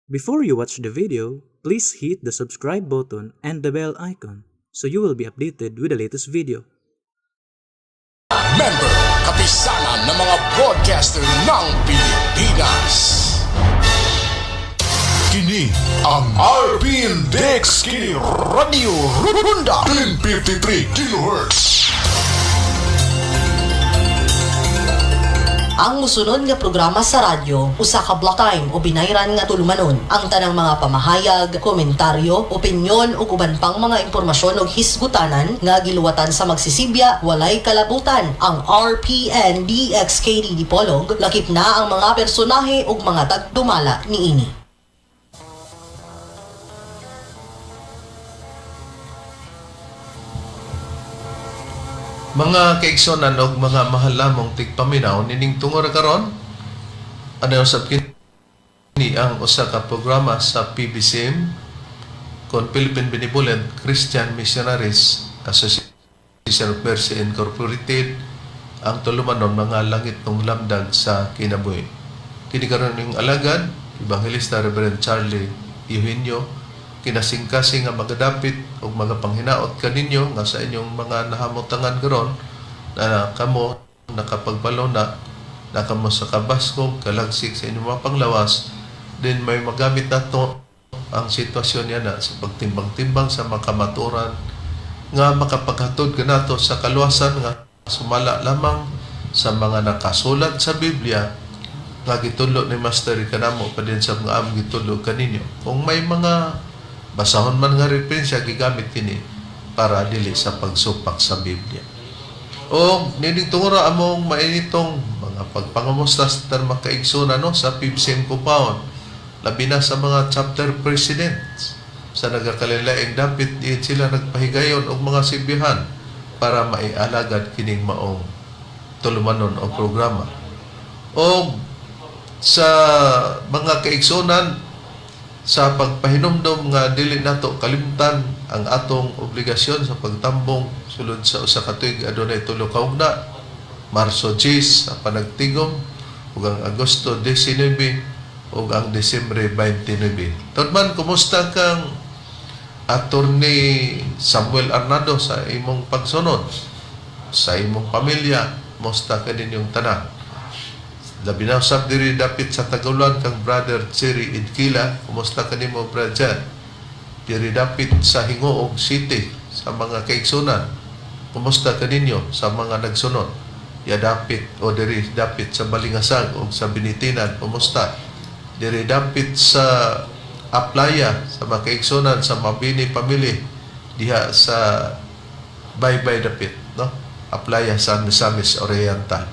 Before you watch the video, please hit the subscribe button and the bell icon so you will be updated with the latest video. Member, kapisanan ng mga broadcaster ng Pilipinas. Kini ang RPN DXK Radio Runda 1053 kHz. Ang musunod nga programa sa radyo, usa ka block time o binayran nga tulumanon. Ang tanang mga pamahayag, komentaryo, opinyon ug uban pang mga impormasyon ug hisgutanan nga giluwatan sa magsisibya, walay kalabutan. Ang RPN DXKD Dipolog, lakip na ang mga personahe ug mga tagdumala niini. Mga kaigsonan og mga mahal lamong tigpaminaw nining tungod karon, ano usab kini ang usa ka programa sa PBCM kon Philippine Benevolent Christian Missionaries Association of Mercy Incorporated, ang tulumanon Mga Langit ng Lamdag sa Kinabuhi. Kini karon ning alagad, Evangelista Reverend Charlie Eugenio, kinasingkasing nga magadapit og mga panghinaot kaninyo nga sa inyong mga nahamotangan karon na kamo nakapagbalo na na kamo sa kabaskog kalagsik sa inyong mga panglawas, din may magamit nato ang sitwasyon niya na sa pagtimbang-timbang sa mga kamaturan nga makapaghatod kanato sa kaluwasan nga sumala lamang sa mga nakasulat sa Biblia nga gitudlo ni Master kanamo pa din sa mga among gitudlo kaninyo. Kung may mga basahon man nga referensya, gigamit kini para dili sa pagsupak sa Biblia. O nining tungura among mainitong mga pagpangamusta sa tanang mga kaigsoon, no, sa PBCM compound, labi na sa mga chapter presidents sa nagakalilaing dapit diin sila nagpahigayon og mga sibihan para maialagad kining maong tulumanon o programa. O sa mga kaigsunan sa pagpahinumdom nga dili nato kalimtan ang atong obligasyon sa pagtambong sulod sa usa ka tuig, adunay tulo ka ugna: Marso 10 sa panagtigom ug ang Agosto 19 ug ang Disyembre 29. Todman, kumusta kang Attorney Samuel Arnado sa imong pagsunod sa imong pamilya? Musta ka ninyong tanan? Labi na usab diri dapit sa Tagulan kang Brother Jerry Idkila. Kumusta kanimo, brother? Diri dapit sa Hingoog City sa mga kaigsunan. Kumusta kaninyo sa mga nagsunod? Ya dapit o diri dapit sa Balingasag o sa Binitinan, kumusta? Diri dapit sa Aplaya sa mga kaigsunan sa Mabini Family diha sa Baybay dapit, no? Aplaya sa Misamis Oriental.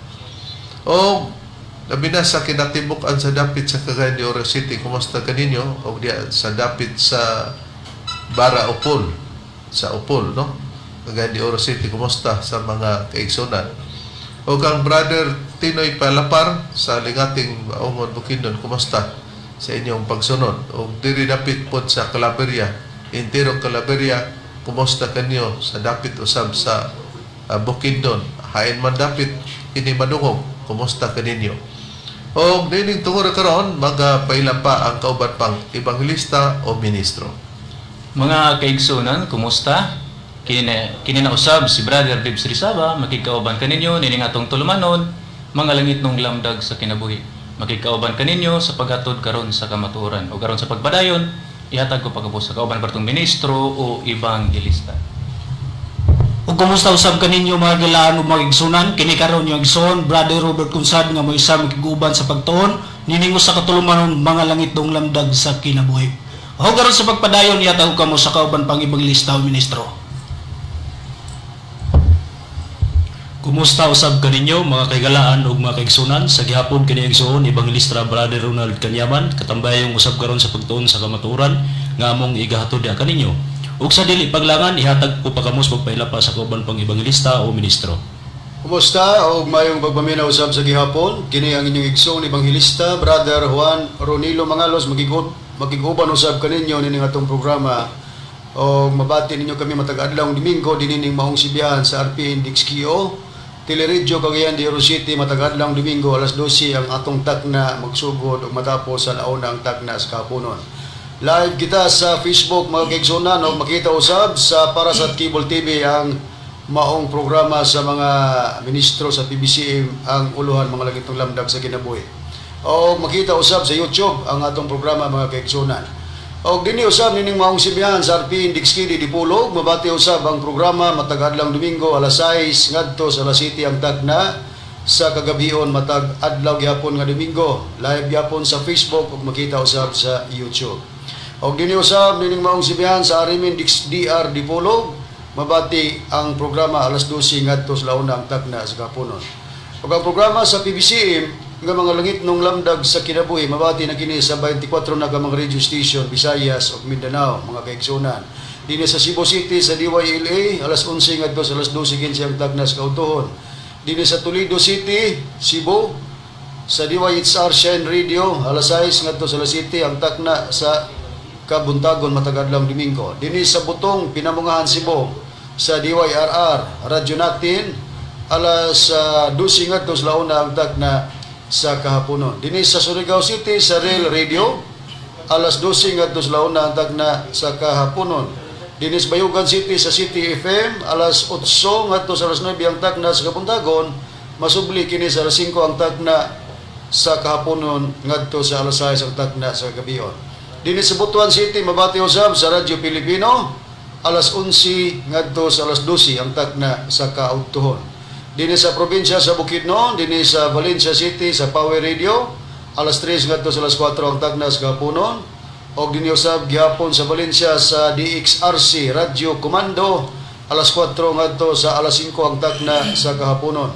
O labi na sa kinatibuk-an sa dapit sa Cagayan de Oro City, kumusta kaninyo? O diya sa dapit sa Bara Upol, sa Upol, no? Cagayan de Oro City, kumusta sa mga kaigsunan? O kang Brother Tinoy Palapar sa Lingating Baongon Bukidnon, kumusta sa inyong pagsunod? O diri dapit pod sa Calaveria, Intero Calaveria, kumusta kanyo sa dapit usab sa Bukidnon? Hain man dapit kini madungog, kumusta kaninyo? O nining tungod karon magapaila pa ang kauban pang ebanghelista o ministro. Mga kaigsunan, kumusta? Kini na usab si Brother Bibs Rizaba, makikauban kaninyo nining atong tulumanon, Mga Langit nung Lamdag sa Kinabuhi. Makikauban kaninyo sa paghatod karon sa kamatuoran o karon sa pagpadayon, ihatag ko pagkabos sa kauban partong ministro o ebanghelista. Ug kumusta usab kaninyo, mga gilaan ug mga igsunan? Kini karon yung igsoon, Brother Robert Kunsad, nga moisa makig-uban sa pagtuon nining usa ka tulumanon, Mga Langit dong Lamdag sa Kinabuhi. O karon sa pagpadayon, yataw kamo sa kauban pang ebanghelista o ministro. Kumusta usab kaninyo, mga kaigalaan ug mga kaigsunan? Sa gihapon kini igsuon, Evangelista Brother Ronald Kanyaman, katambayong usab karon sa pagtuon sa kamatuoran nga among igahatod diha kaninyo. Ug sa dili paglangan, ihatag ko pa kamo sa pagpaila pa sa kauban pang ebanghelista o ministro. Kumusta og mayong pagpaminaw usab sa gihapon? Kini ang inyong igsoon, Ebanghelista Brother Juan Ronilo Mangalos, makig-uban usab kaninyo nining atong programa og mabati ninyo kami matag adlaw Domingo dinining maong sibihan sa RPN DXKO. Teleradyo Cagayan de Oro City matag adlawng Domingo, alas 12 ang atong takna magsugod ug matapos sa 1 ang takna sa kahaponon. Live kita sa Facebook, mga kaigsunan, ug makita usab sa para sa Cable TV ang maong programa sa mga ministro sa PBCM, ang Uluhan mga Langitong Lamdag sa Kinabuhi. O makita usab sa YouTube ang atong programa, mga kaigsunan. Og dinhi usab nining maong sibihan sa RP Indix KD Dipolog, mabati usab ang programa matag adlawng Domingo, alas 6 ngadto sa alas 7 ang tagna sa kagabion matag adlaw gyapon nga Domingo. Live gyapon sa Facebook ug makita usab sa YouTube. Og dinhi usab nining maong sibihan sa Arimin Dix DR Dipolog, mabati ang programa alas 12 ngadto sa 1 ang tagna sa kapunon. Ug ang programa sa PBCM nga mga langit nung lamdag sa kinabuhi, mabati na kini sa 24 na ka mga radio station, Visayas ug Mindanao, mga kaigsunan. Dinhi sa Cebu City sa DYLA, alas 11 ngadto sa alas 12:15 ang tagna sa kautuhon. Dinhi sa Toledo City, Cebu, sa DYHR Shine Radio, alas 6 ngadto sa alas 7 ang takna sa kabuntagon matag adlawng Domingo. Dinhi sa Butong, Pinamungahan, Cebu, sa DYRR Radyo Natin, alas 12 ngadto sa 1 ang takna sa kahaponon. Dinhi sa Surigao City sa Rail Radio, alas 12 ngadto sa 1 ang takna sa kahaponon. Dinhi sa Bayugan City sa City FM, alas 8 ngadto sa alas 9 ang takna sa kabuntagon, masubli kini sa alas 5 ang takna sa kahaponon ngadto sa alas 6 ang takna sa gabion. Dinhi sa Butuan City mabati usab sa Radyo Pilipino, alas 11 ngadto sa alas 12 ang takna sa kaudtuhon. Dinhi sa probinsya sa Bukidnon, dinhi sa Valencia City sa Power Radio, alas 3 ngadto sa alas 4 ang takna sa kahaponon. Og dinhi usab gihapon sa Valencia sa DXRC Radyo Komando, alas 4 ngadto sa alas 5 ang takna sa kahaponon.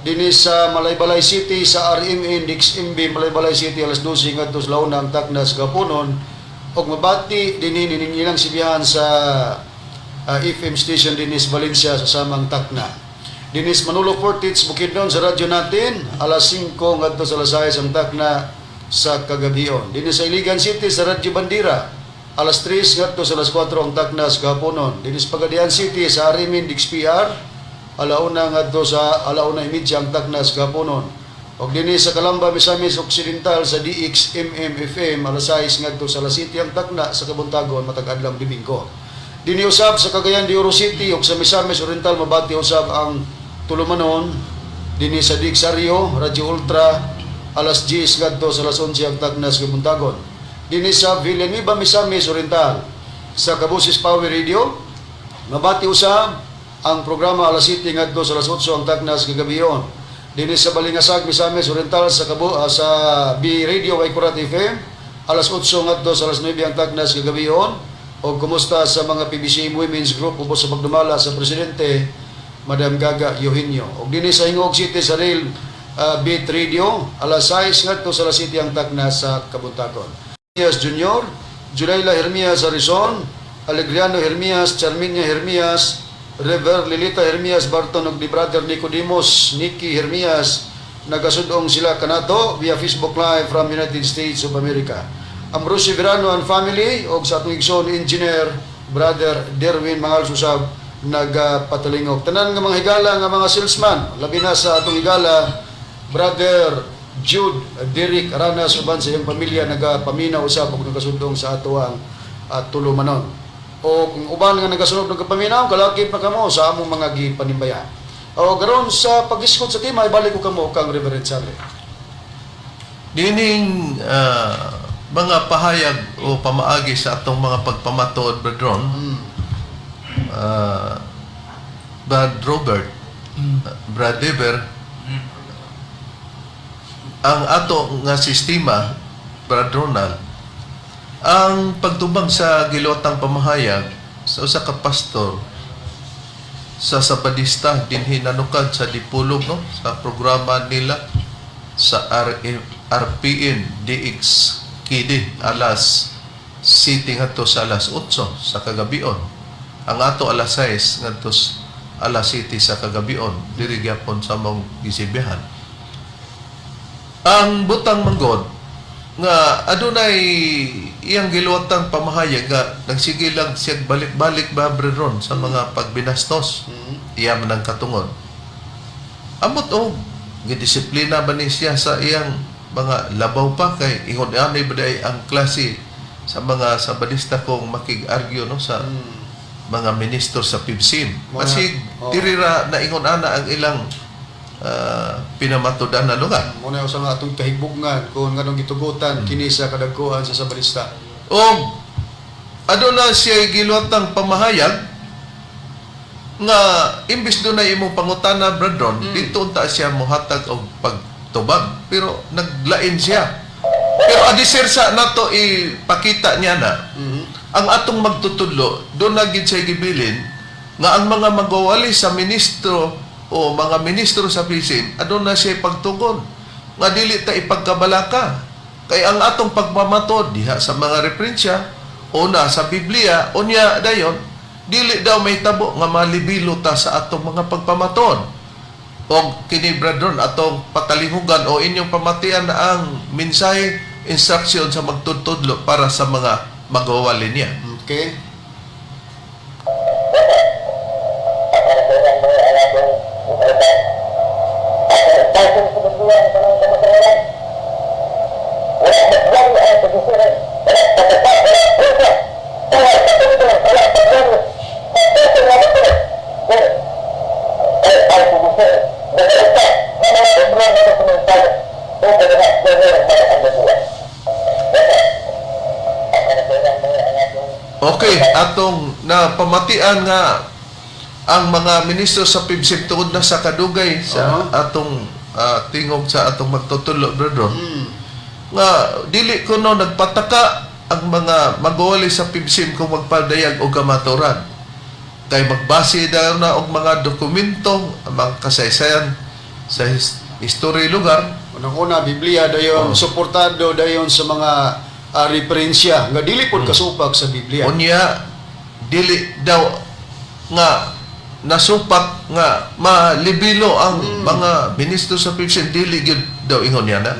Dinhi sa Malaybalay City sa RMN DXMB Malaybalay City, alas 12 ngadto sa 1 ang takna sa kahaponon. Og mabati dinhi nining ilang sibihan sa FM station dinhi sa Valencia sa samang takna. Dinhi sa Manolo Fortich, Bukidnon, sa radyo natin, alas 5 ngadto sa alas 6 ang takna sa kagabion. Dinhi sa Iligan City sa Radyo Bandira, alas 3 ngadto sa alas 4 ang takna sa kahaponon. Dinhi sa Pagadian City sa Arimin DXPR, 1:00 ngadto sa 1:30 ang takna sa kahaponon. Og dinhi sa Calamba, Misamis Occidental sa DXMM FM, alas 6 ngadto sa alas 7 ang takna sa kabuntagon matag adlawng Domingo. Dinhi usab sa Cagayan de Oro City ug sa Misamis Oriental mabati usab ang tulumanon dinhi sa DXRio Radyo Ultra, alas 10 ngadto sa alas 11 ang takna sa kabuntagon. Dinhi sa Villanueva, Misamis Oriental, sa Kabusis Power Radio mabati usab ang programa alas 7 ngadto sa alas 8 ang takna sa kagabion. Dinhi sa Balingasag, Misamis Oriental sa B Radio Waikurat FM, alas 8 ngadto sa alas 9 ang takna sa kagabion. O kumusta sa mga PBC Women's Group ubos sa pagdumala sa presidente, Madam Gaga Eugenio. Og dinhi sa Gingoog City sa Rail Beat Radio, alas 6 ngadto sa alas 7 ang takna sa kabuntagon. Hermias Jr., Julayla Hermias Arizon, Alegriano Hermias, Charminia Hermias, Rever Lilita Hermias Barton ug ni Brother Nicodemus Nicky Hermias, nagasudong sila kanato via Facebook Live from United States of America. Ambrosio Verano and family og sa atong igsoon engineer Brother Derwin Mangal Susab nagpatalingog. Tanan nga mga higala nga mga salesman, labi na sa atong higala Brother Jude Derrick Aranas uban sa iyang pamilya, nagapaminaw usab ug nagasundong sa atoang tulumanon. O kung uban nga nagasunod nagapaminaw, kalakip na kamo sa among mga gipanimbaya. O karon sa pag-iskot sa tema, ibalik ko kamo kang Reverend Charlie. Dining mga pahayag o pamaagi sa atong mga pagpamatuod, Bretron, Brad Robert, Brad Dever, ang ato nga sistema, Brad Ronald, ang pagtubang sa gilotang pamahayag sa usa ka pastor sa Sabadista dinhi nanukad sa Dipolog, no, sa programa nila sa RPN DX KD alas 7 ngadto sa alas 8 sa kagabion. Ang ato alas 6 ngadto alas 7 sa kagabion diri gyapon sa among gisibihan. Ang butang manggod nga adunay iyang giluwatang pamahayag nga nagsige lang siya balik-balik ba, Ron, sa mga pagbinastos. Iya man ang katungod. Amot og gidisiplina ba ni siya sa iyang mga labaw pa kay ingon ani ba diay ang klase sa mga Sabadista kung makig-argue, no, sa mga ministro sa PBCM. Basig diri ra na ingon ana ang ilang pinamatudan na lugar. Muna usa nga atong kahigbugnan kung nganong gitugutan kini sa kadagkuan sa Sabadista. O aduna siya giluwatang pamahayag nga imbis doon na imong pangutana, Bradron, dito unta siya mohatag og pagtubag, pero naglain siya. Pero adisir sa nato ipakita niya na ang atong magtutudlo doon na gid siya gibilin nga ang mga magwawali sa ministro o mga ministro sa PCM, aduna siya pagtugon nga dili ta ipagkabalaka kay ang atong pagmamatod diha sa mga referensya una sa Biblia. Unya dayon dili daw may tabo nga malibilo ta sa atong mga pagpamatod. Og kini, Bradron, atong patalihugan o inyong pamatian na ang mensahe, instruction sa magtutudlo para sa mga magwawali niya. Okay. Okay, atong napamatian nga ang mga ministro sa PBCM tungod na sa kadugay sa atong tingog sa atong magtutudlo, Bradron, nga dili kuno nagpataka ang mga magwawali sa PBCM kung magpadayag og kamaturan kay magbase daw na og mga dokumento, ang mga kasaysayan sa history lugar. Unang-una Biblia, dayon suportado dayon sa mga referensya nga dili pod kasupak sa Biblia. Unya dili daw nga nasupak nga malibilo ang mga ministro sa PBCM, dili gyud daw ingon niya na.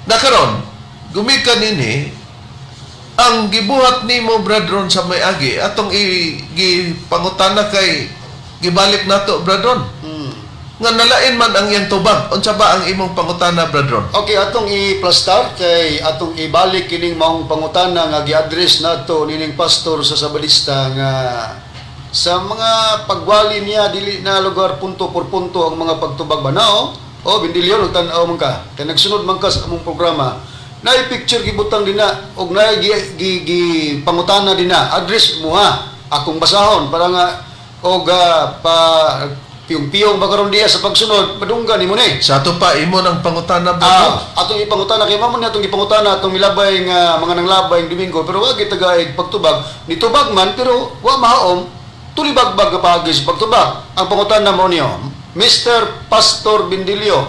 Na karon gumikan nini ang gibuhat nimo, Bradron, sa may agi atong gipangutana kay gibalik nato, Bradron, nga nalain man ang iyang tubag. Unsa ba ang imong pangutana, Bradron? Okay, atong i-plastar kay atong ibalik kining maong pangutana nga gi-address nato nining pastor sa Sabadista nga sa mga pagwali niya dili na lugar punto por punto ang mga pagtubag ba nao. O Bindilyon, ug tan-aw man ka kay nagsunod man ka sa among programa, naay picture gibutang dinha og naay gi, gi, gi pangutana dinha address mo ha akong basahon para nga og pa piyong-piyong ba karon diya sa pagsunod madunggan nimo ni. Sa ato pa imo ng pangutana, Bradron. Atong ipangutana kay mamo ni atong ipangutana atong milabay nga mga nanglabay ng Domingo pero wa gyud tagaig pagtubag, nitubag man pero wa mahaom tulibagbag nga paagi sa pagtubag. Ang pangutana mo niyo, Mr. Pastor Bindilio,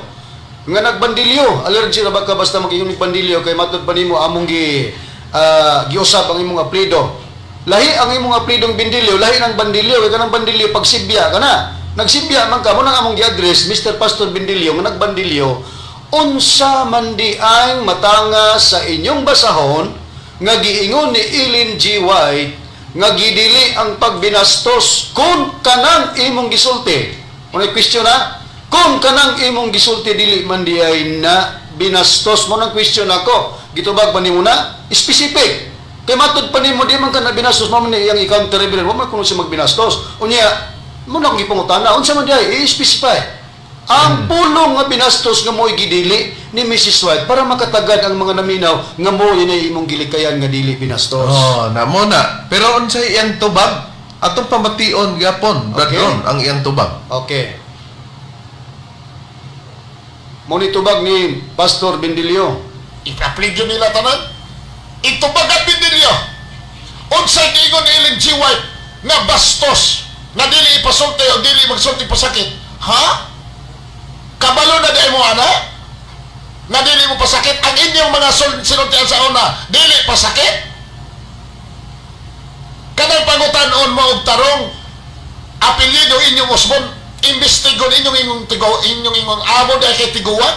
nga nagbandilyo, allergy ra ba ka basta mag-ingon og bandilyo kay matud pa nimo among gi giusab ang imong apelyido. Lahi ang imong apelidong Bindilyo, lahi ng bandilyo kay kanang bandilyo pagsibya ka na. Nagsibya man ka mo nang among gi-address, Mr. Pastor Bindilyo nga nagbandilyo, unsa man di ang matanga sa inyong basahon nga giingon ni Ellen G. White nga gidili ang pagbinastos kung kanang imong gisulti? Unay question ha? Kung kanang imong gisulti dili man di ay na binastos mo nang question ako. Gitubag ba nimo na? Specific. Kay matud pa nimo di man ka na binastos mo man ni iyang i-counter reveal. Wa man kuno siya magbinastos. Unya mo na akong gipangutana unsa man di ay i-specify. Ang pulong nga binastos nga mo'y gidili ni Mrs. White para makatagad ang mga naminaw nga mo yun ay imong gilikayan nga dili binastos. Oh, namo na. Pero unsay iyang tubag? Atong pamation gyapon, Bradron, ang iyang tubag. Okay. Mo ni tubag ni Pastor Bindilio. Ipaplidyo nila tanan. Itubag ang Bindilyo. Unsay giingon ni Ellen G. White nga bastos nga dili ipasulti o dili magsulti pasakit? Ha? Kabalo na di mo ana? Nga dili mo pasakit ang inyong mga sinultian sa una, dili pasakit? Kanang pangutan-on mo og tarong apelyido inyong usbon, imbestigon inyong ingong tigo, inyong ingong amo di kay tiguan.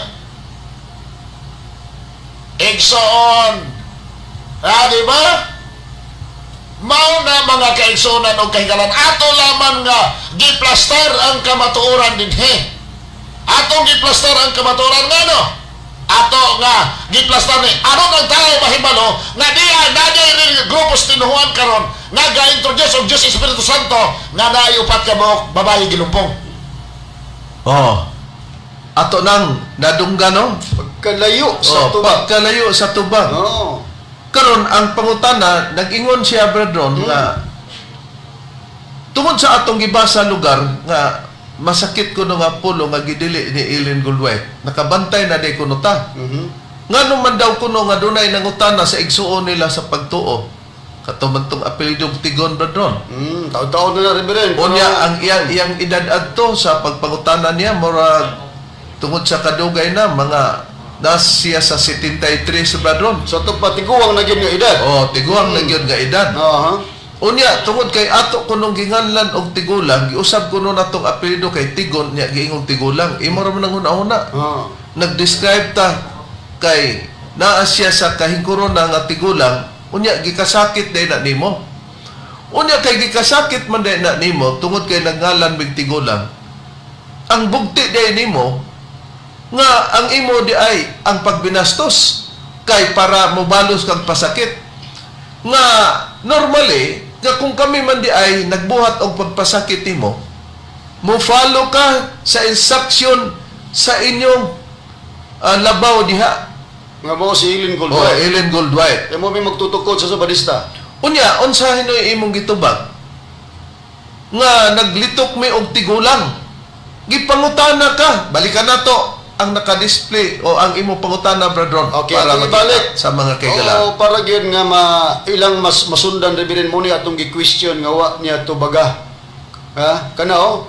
Igsoon. Ah, di ba? Mao na, mga kaigsunan og kahigalan, ato lamang nga giplastar ang kamatuoran dinhi. Atong giplastar ang kamatuoran, ngano? Ato nga giplastar ni aron ang tao mahibalo nga diya naday grupos tinuhuan karon nga ga-introduce og Diyos Espiritu Santo nga naay upat ka buok babae gilumpong. Oh. Ato nang nadunggan, no? Pagkalayo sa Oh, tubag. pagkalayo sa tubag. Oo. Karon ang pangutana, nag-ingon siya, Brethren, nga tungod sa atong gibasa lugar nga masakit kuno nga pulo nga gidili ni Ellen Goldwhite. Nakabantay na di kuno ta. Ngano man daw kuno nga dunay nangutana sa igsuon nila sa pagtuo. Kato man tong apelyido Tigon, Brethren. Taon-taon na na, Reverend. Pero- Unya ang iyang iyang edad adto sa pagpangutana niya, murag tungod sa kadugay na mga nas siya sa 73, Brethren. Sa ito pa, tiguang na gyud nga edad. Oh, tiguang na gyud nga edad. Aha. Unya tungod kay ato kunong ginganlan og tigulang, giusab kuno natong apelyido kay Tigon nya giingong tigulang. Imo ra man ang huna-huna. Nag-describe ta kay naa siya sa kahingkuron na nga tigulang, unya gikasakit day na nimo. Unya kay gikasakit man day na nimo tungod kay nagngalan mig tigulang. Ang bugti day nimo nga ang imo di ay ang pagbinastos kay para mobalos kag pasakit nga normally nga kung kami man di ay nagbuhat og pagpasakit nimo, mo follow ka sa instruction sa inyong labaw diha. Nga mo si Eileen O Goldwhite. Ellen Goldwhite. Kaya mo may magtutukod sa sabadista. Unya unsa hinoy imong gitubag nga naglitok mi og tigulang? Gipangutana ka, balikan nato ang naka-display o ang imong pangutana, Brethren, Okay, para atong makita ibalik. sa mga kaigala. Oo, para gyud nga ma ilang mas masundan, Reverend, mo ni atong gi-question nga wa niya tubaga. Ha? Kana oh.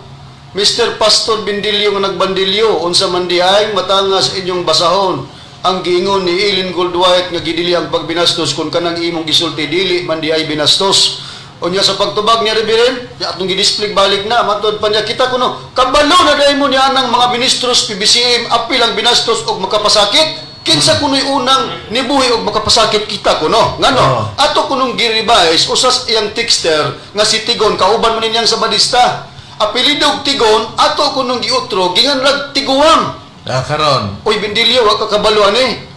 Mr. Pastor Bindilyo nga nagbandilyo, unsa man di ay matangas inyong basahon ang giingon ni Eileen Goldwhite nga gidili ang pagbinastos kung kanang imong gisulti dili man di ay binastos? Unya sa pagtubag niya, Reverend, ya atong gi-display balik na, matod pa niya kita kuno, kabalo na dahil mo niya ang mga ministros PBCM, apil ang binastos og makapasakit. Kinsa kuno'y unang nibuhi og makapasakit? Kita kuno. Ngano? Oo. Ato kunong gi-revise usas iyang texter nga si Tigon, kauban man niyang sabadista. Apelyido og Tigon, ato kunong giutro, ginganlag Tiguang. Ah, karon. Uy, Bindilyo, wa ka kabalo ani.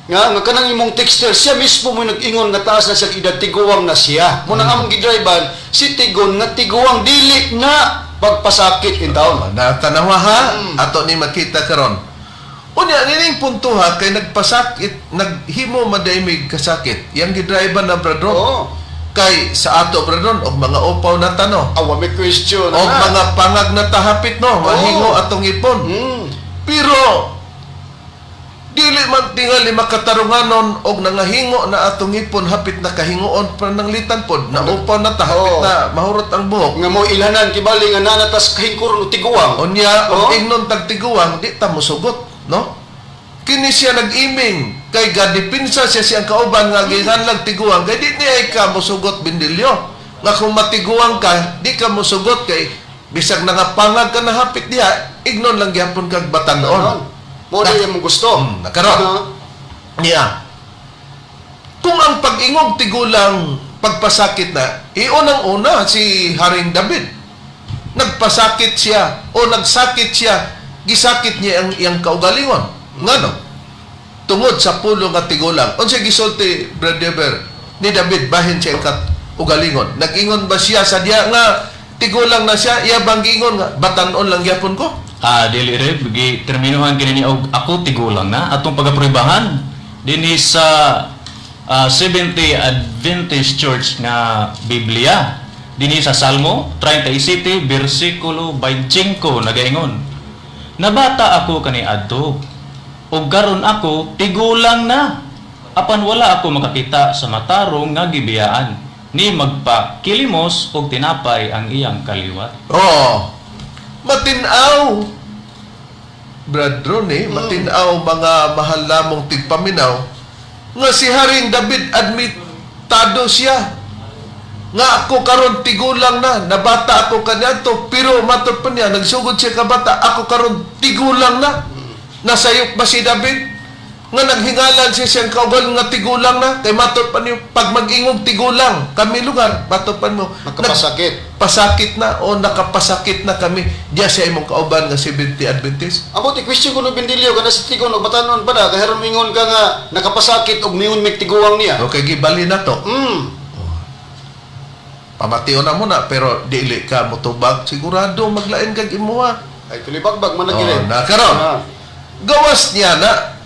Nga, nga kanang imong texter, siya mismo mo nag-ingon nga taas na siya edad, tiguang na siya. Muna nga among gidriban, si Tigon nga tiguang dili na pagpasakit in taon. Natanawa ha, ato ni makita karon. Unya nining punto ha kay nagpasakit, naghimo madaimig kasakit. Yang gidrive na, Brethren. Oo. Kay sa ato, Brethren, og mga upaw na tano. Awa may question Og na. mga pangag na tahapit no, mahingo atong ipon. Pero dili man tingali makatarunganon og nangahingo na atong ipon hapit na kahingoon pa nanglitan pod na upaw na tahapit Oo. na mahurot ang buhok. Nga mo ilhanan kibali nga nanatas kahingkuron og tiguang. Unya, Oo. og ingnon tagtiguang, di ta mosugot, no? Kini siya nag-iming kay gadipinsa siya siyang kauban nga gihanlag tiguang kay di niya ay ka mosugot, Bindilyo. Nga kung matiguang ka, di ka mosugot kay bisag nangapangag ka na hapit diha, ignon lang gyapon kag batan-on. Mo di imong gusto. Nakaron. Ah. Niya. Kung ang pag-ingog tigulang pagpasakit na, iunang-una si Haring David. Nagpasakit siya o nagsakit siya, gisakit niya ang iyang kaugalingon. Ngano? Tungod sa pulo nga tigulang. Unsa gisulti, Brother Deber, ni David bahin siya ang kaugalingon? Nag-ingon ba siya sa diya nga tigulang na siya, iya bang giingon nga batan-on lang gyapon ko? Ah, dili reb gi terminuhan kini ni og ako tigulang na atong pagapruebahan dinhi sa Seventh-day Adventist Church nga Biblia. Dinhi sa Salmo 37 bersikulo 25 nagaingon: "Nabata ako kaniadto ug karon ako tigulang na, apan wala ako makakita sa matarong nga gibiyaan ni magpakilimos og tinapay ang iyang kaliwat." Oh. Matinaw. Brad Ronnie, matinaw, mga mahal namong tigpaminaw nga si Haring David admitado siya nga ako karon tigulang na, nabata ako kaniadto, pero matod pa niya nagsugod siya kabata, ako karon tigulang na. Nasayop ba si David? Nga naghingalan siya siyang kaugalingon nga tigulang na kay matod pa niyo pag mag-ingog tigulang kami lugar matod pa mo Nakapasakit. Pasakit na o nakapasakit na kami diya sa imong kauban nga Seventh-day Adventist. Ambot i-question ko no Bendilio kana si Tigon og batanon pa na kay haron mingon ka nga nakapasakit og mingon mig tiguang niya. Okay, gibali na to. Pamation na mo na pero dili ka motubag, sigurado maglain kag imuha. Ay tuloy bagbag man Oh, lagi. na karon. Gawas niya na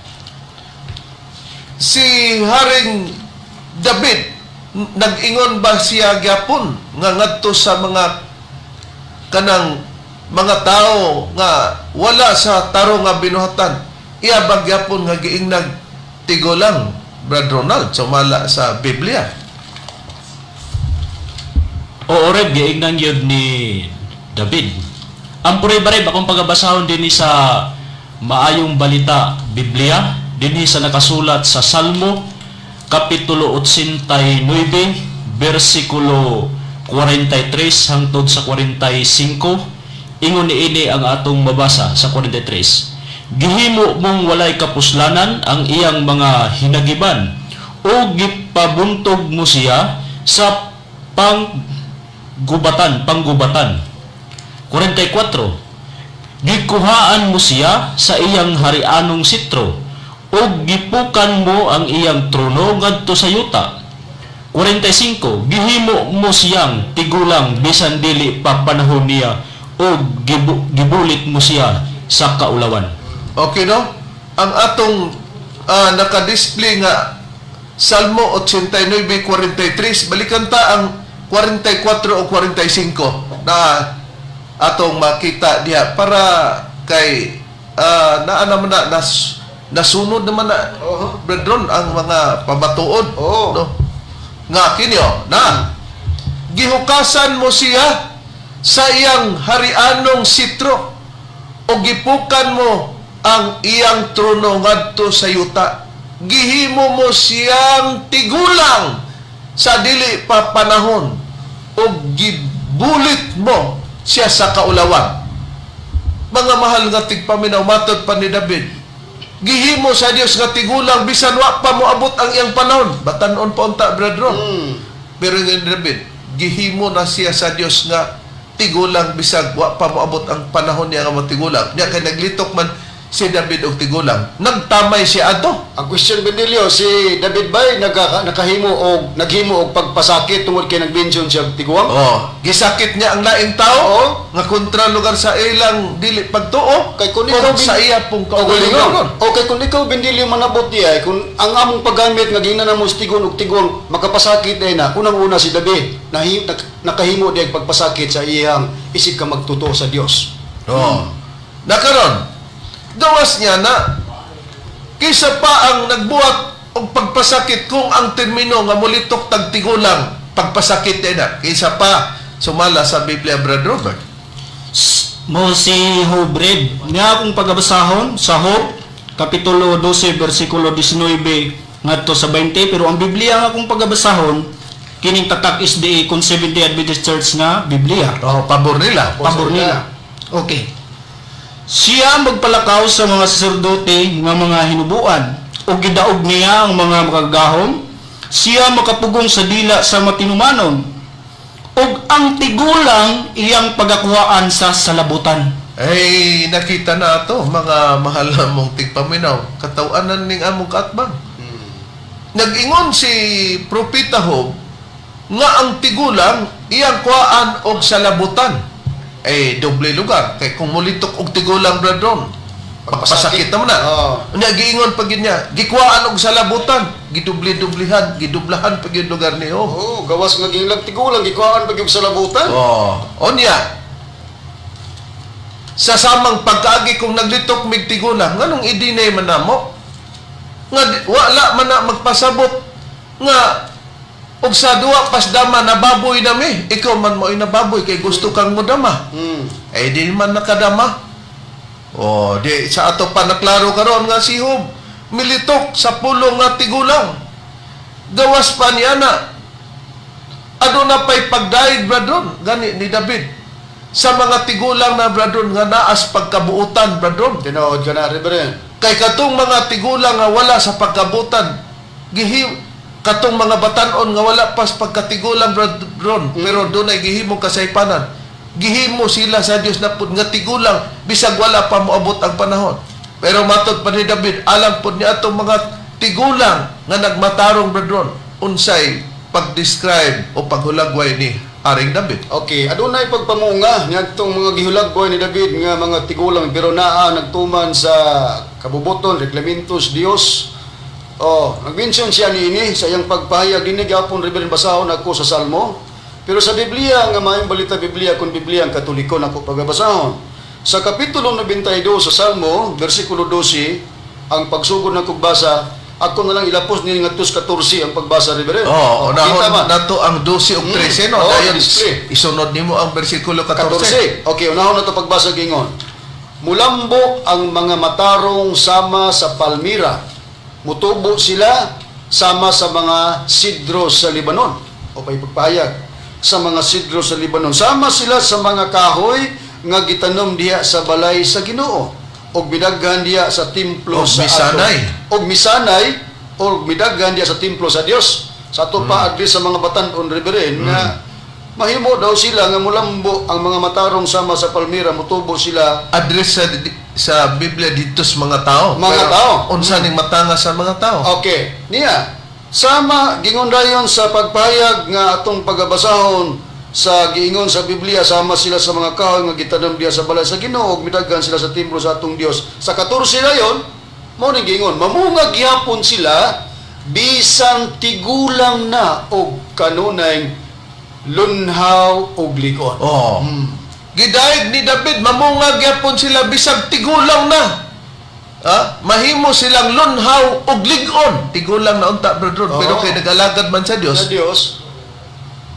si Haring David, nag-ingon ba siya gyapon nga ngadto sa mga kanang mga tao nga wala sa tarong nga binuhatan, iya ba gyapon nga giingnag tigulang, Brad Ronald, sumala sa Biblia? Oo, Reb, giingnan yun ni David. Ang puri ba, Reb, akong pagabasahon din sa Maayong Balita Biblia, dinhi sa nakasulat sa Salmo, Kapitulo 89, versikulo 43 hangtod sa 45. Ingon niini ang atong mabasa sa 43. Gihimo mong walay kapuslanan ang iyang mga hinagiban o gipabuntog mo siya sa panggubatan, panggubatan. 44. Gikuhaan mo siya sa iyang harianong sitro o gipukan mo ang iyang trono ngadto sa yuta. 45. Gihimo mo siyang tigulang bisan dili pa panahon niya o gibulit mo siya sa kaulawan. Okay, no? Ang atong naka-display nga Salmo 89:43, balikan ta ang 44 o 45 na atong makita diha para kay naa naman na nasunod naman na, brethren, ang mga pamatuod, no? Nga kini oh, na gihukasan mo siya sa iyang harianong sitro o gipukan mo ang iyang trono ngadto sa yuta. Gihimo mo siyang tigulang sa dili pa panahon o gibulit mo siya sa kaulawan. Mga mahal nga tigpaminaw, matod pa ni David, gihimo sa Dios nga tigulang bisan wa pa moabot ang iyang panahon. Batanon pa unta, brethren. Pero nga ni David, gihimo na siya sa Dios nga tigulang bisag wa pa moabot ang panahon niya nga matigulang. Niya kay naglitok man si David og tigulang. Nagtamay siya ato. Ang question, Bendilio, si David bay nakahimo og naghimo og pagpasakit tungod kay nagbension siya og tiguang? Oh, gisakit niya ang laing tao Oo. nga kontra lugar sa ilang dili pagtuo Kay kung kung ikaw sa iya pong kaugalingon. kaugalingon. O kay kung ikaw, Bendilio, manabot niya kung ang among paggamit nga gina namo sa tigon og tiguang makapasakit ay na unang-una si David nakahimo diay og pagpasakit sa iyang isip ka magtotoo sa Dios. Oh. Nakaron, gawas niya na kaysa pa ang nagbuhat og pagpasakit kung ang termino nga mulitok tag tigulang pagpasakit niya na kaysa pa sumala sa Biblia, Brad Robert. Mo si Job, Reb. Nga akong pagabasahon sa Job, Kapitulo 12, versikulo 19 ngadto sa 20. Pero ang Biblia nga akong pagabasahon, kining tatak SDA kung Seventh-day Adventist Church nga Biblia. Oh, pabor nila. Pabor nila. Okay. Siya magpalakaw sa mga saserdote nga mga hinubuan o gidaog niya ang mga makagagahom. Siya makapugong sa dila sa matinumanon ug ang tigulang iyang pagakuhaan sa salabutan. Ay, nakita na ato, mga mahal na mong tigpaminaw, katawanan ning among kaatbang. Nag-ingon si Propeta Job nga ang tigulang iyang kuhaan og salabutan. Eh, doble lugar. Kay kung mulitok og tigulang, brethren, pagpasakit naman na. Oo. Unya, giingon pag yun niya, gikuhaan og salabutan, gidubli-dublihan, gidublahan pag yun lugar ni Job. Oh, gawas nga gilang tigulang gikuhaan pag yung salabutan. Oh, onya. Sa samang pagkaagi kung naglitok mig tigulang, nganong idinay man namo? Nga wala man na magpasabot nga og sa duwa pasdama nababoy nami. Ikaw man mo'y nababoy kay gusto kang modama. Eh di man nakadama. Oh, di sa ato pa naklaro karon nga si Job militok sa pulong nga tigulang. Gawas pa niya na aduna pa'y pagdayeg, brethren, gani ni David sa mga tigulang na, brethren, nga naas pagkabuutan, brethren. Tinuod ka na, Reverend. Kay katong mga tigulang nga wala sa pagkabutan, gihi katong mga batanon nga wala pa sa pagkatigulang, Brad Ron, pero dunay gihimong kasaypanan. Gihimo sila sa Dios na pud nga tigulang bisag wala pa moabot ang panahon. Pero matod pa ni David, alam pud niya atong mga tigulang nga nagmatarong, Brad Ron, unsay pag-describe o paghulagway ni Aring David. Okay, adunay pagpamunga niadtong mga gihulagway ni David nga mga tigulang pero naa nagtuman sa kabubuton reglamentos Dios. Oh, nag-mention siya niini sa iyang pagpahayag dinhi gyapon, Reverend, basahon ako sa Salmo. Pero sa Biblia nga maayong balita Biblia kun Biblia ang Katoliko nako pagabasahon. Sa kapitulo 92 sa Salmo, bersikulo 12, ang pagsugod ng kugbasa, ako na lang ilapos ni ngadto sa 14 ang pagbasa, Reverend. Oh, kita unahon ba? nato ang 12 ug 13, no. Oo, Dayon display. isunod nimo ang bersikulo 14. 14. Okay, unahon na ito pagbasa gingon. Mulambo ang mga matarong sama sa palmira. Mutubo sila sama sa mga sidro sa Libanon. O pay pagpahayag sa mga sidro sa Libanon. Sama sila sa mga kahoy nga gitanom diha sa balay sa Ginoo og midaghan diha sa templo Og sa misanay. ato. Og misanay og midaghan diha sa templo sa Dios. Sa ato pa adli sa mga batan-on, Reverend, nga mahimo daw sila nga mulambo ang mga matarong sama sa palmira, mutubo sila. Address sa Biblia dito sa mga tao. Mga Pero tao. unsa ning matanga sa mga tao? Okay, niya sama gingon dayon sa pagpahayag nga atong pagabasahon sa giingon sa Biblia, sama sila sa mga kahoy nga gitanom diha sa balay sa Ginoo ug midaghan sila sa templo sa atong Dios. Sa 14 dayon mao ning giingon, mamunga gihapon sila bisan tigulang na og kanunay lunhaw og lig-on. Oh. Gidayeg ni David, mamunga gyapon sila bisag tigulang na. Ha? Mahimo silang lunhaw ug lig-on. Tigulang na unta, Brother Ron, pero Oo. kay nag-alagad man sa Dios, Sa Dios.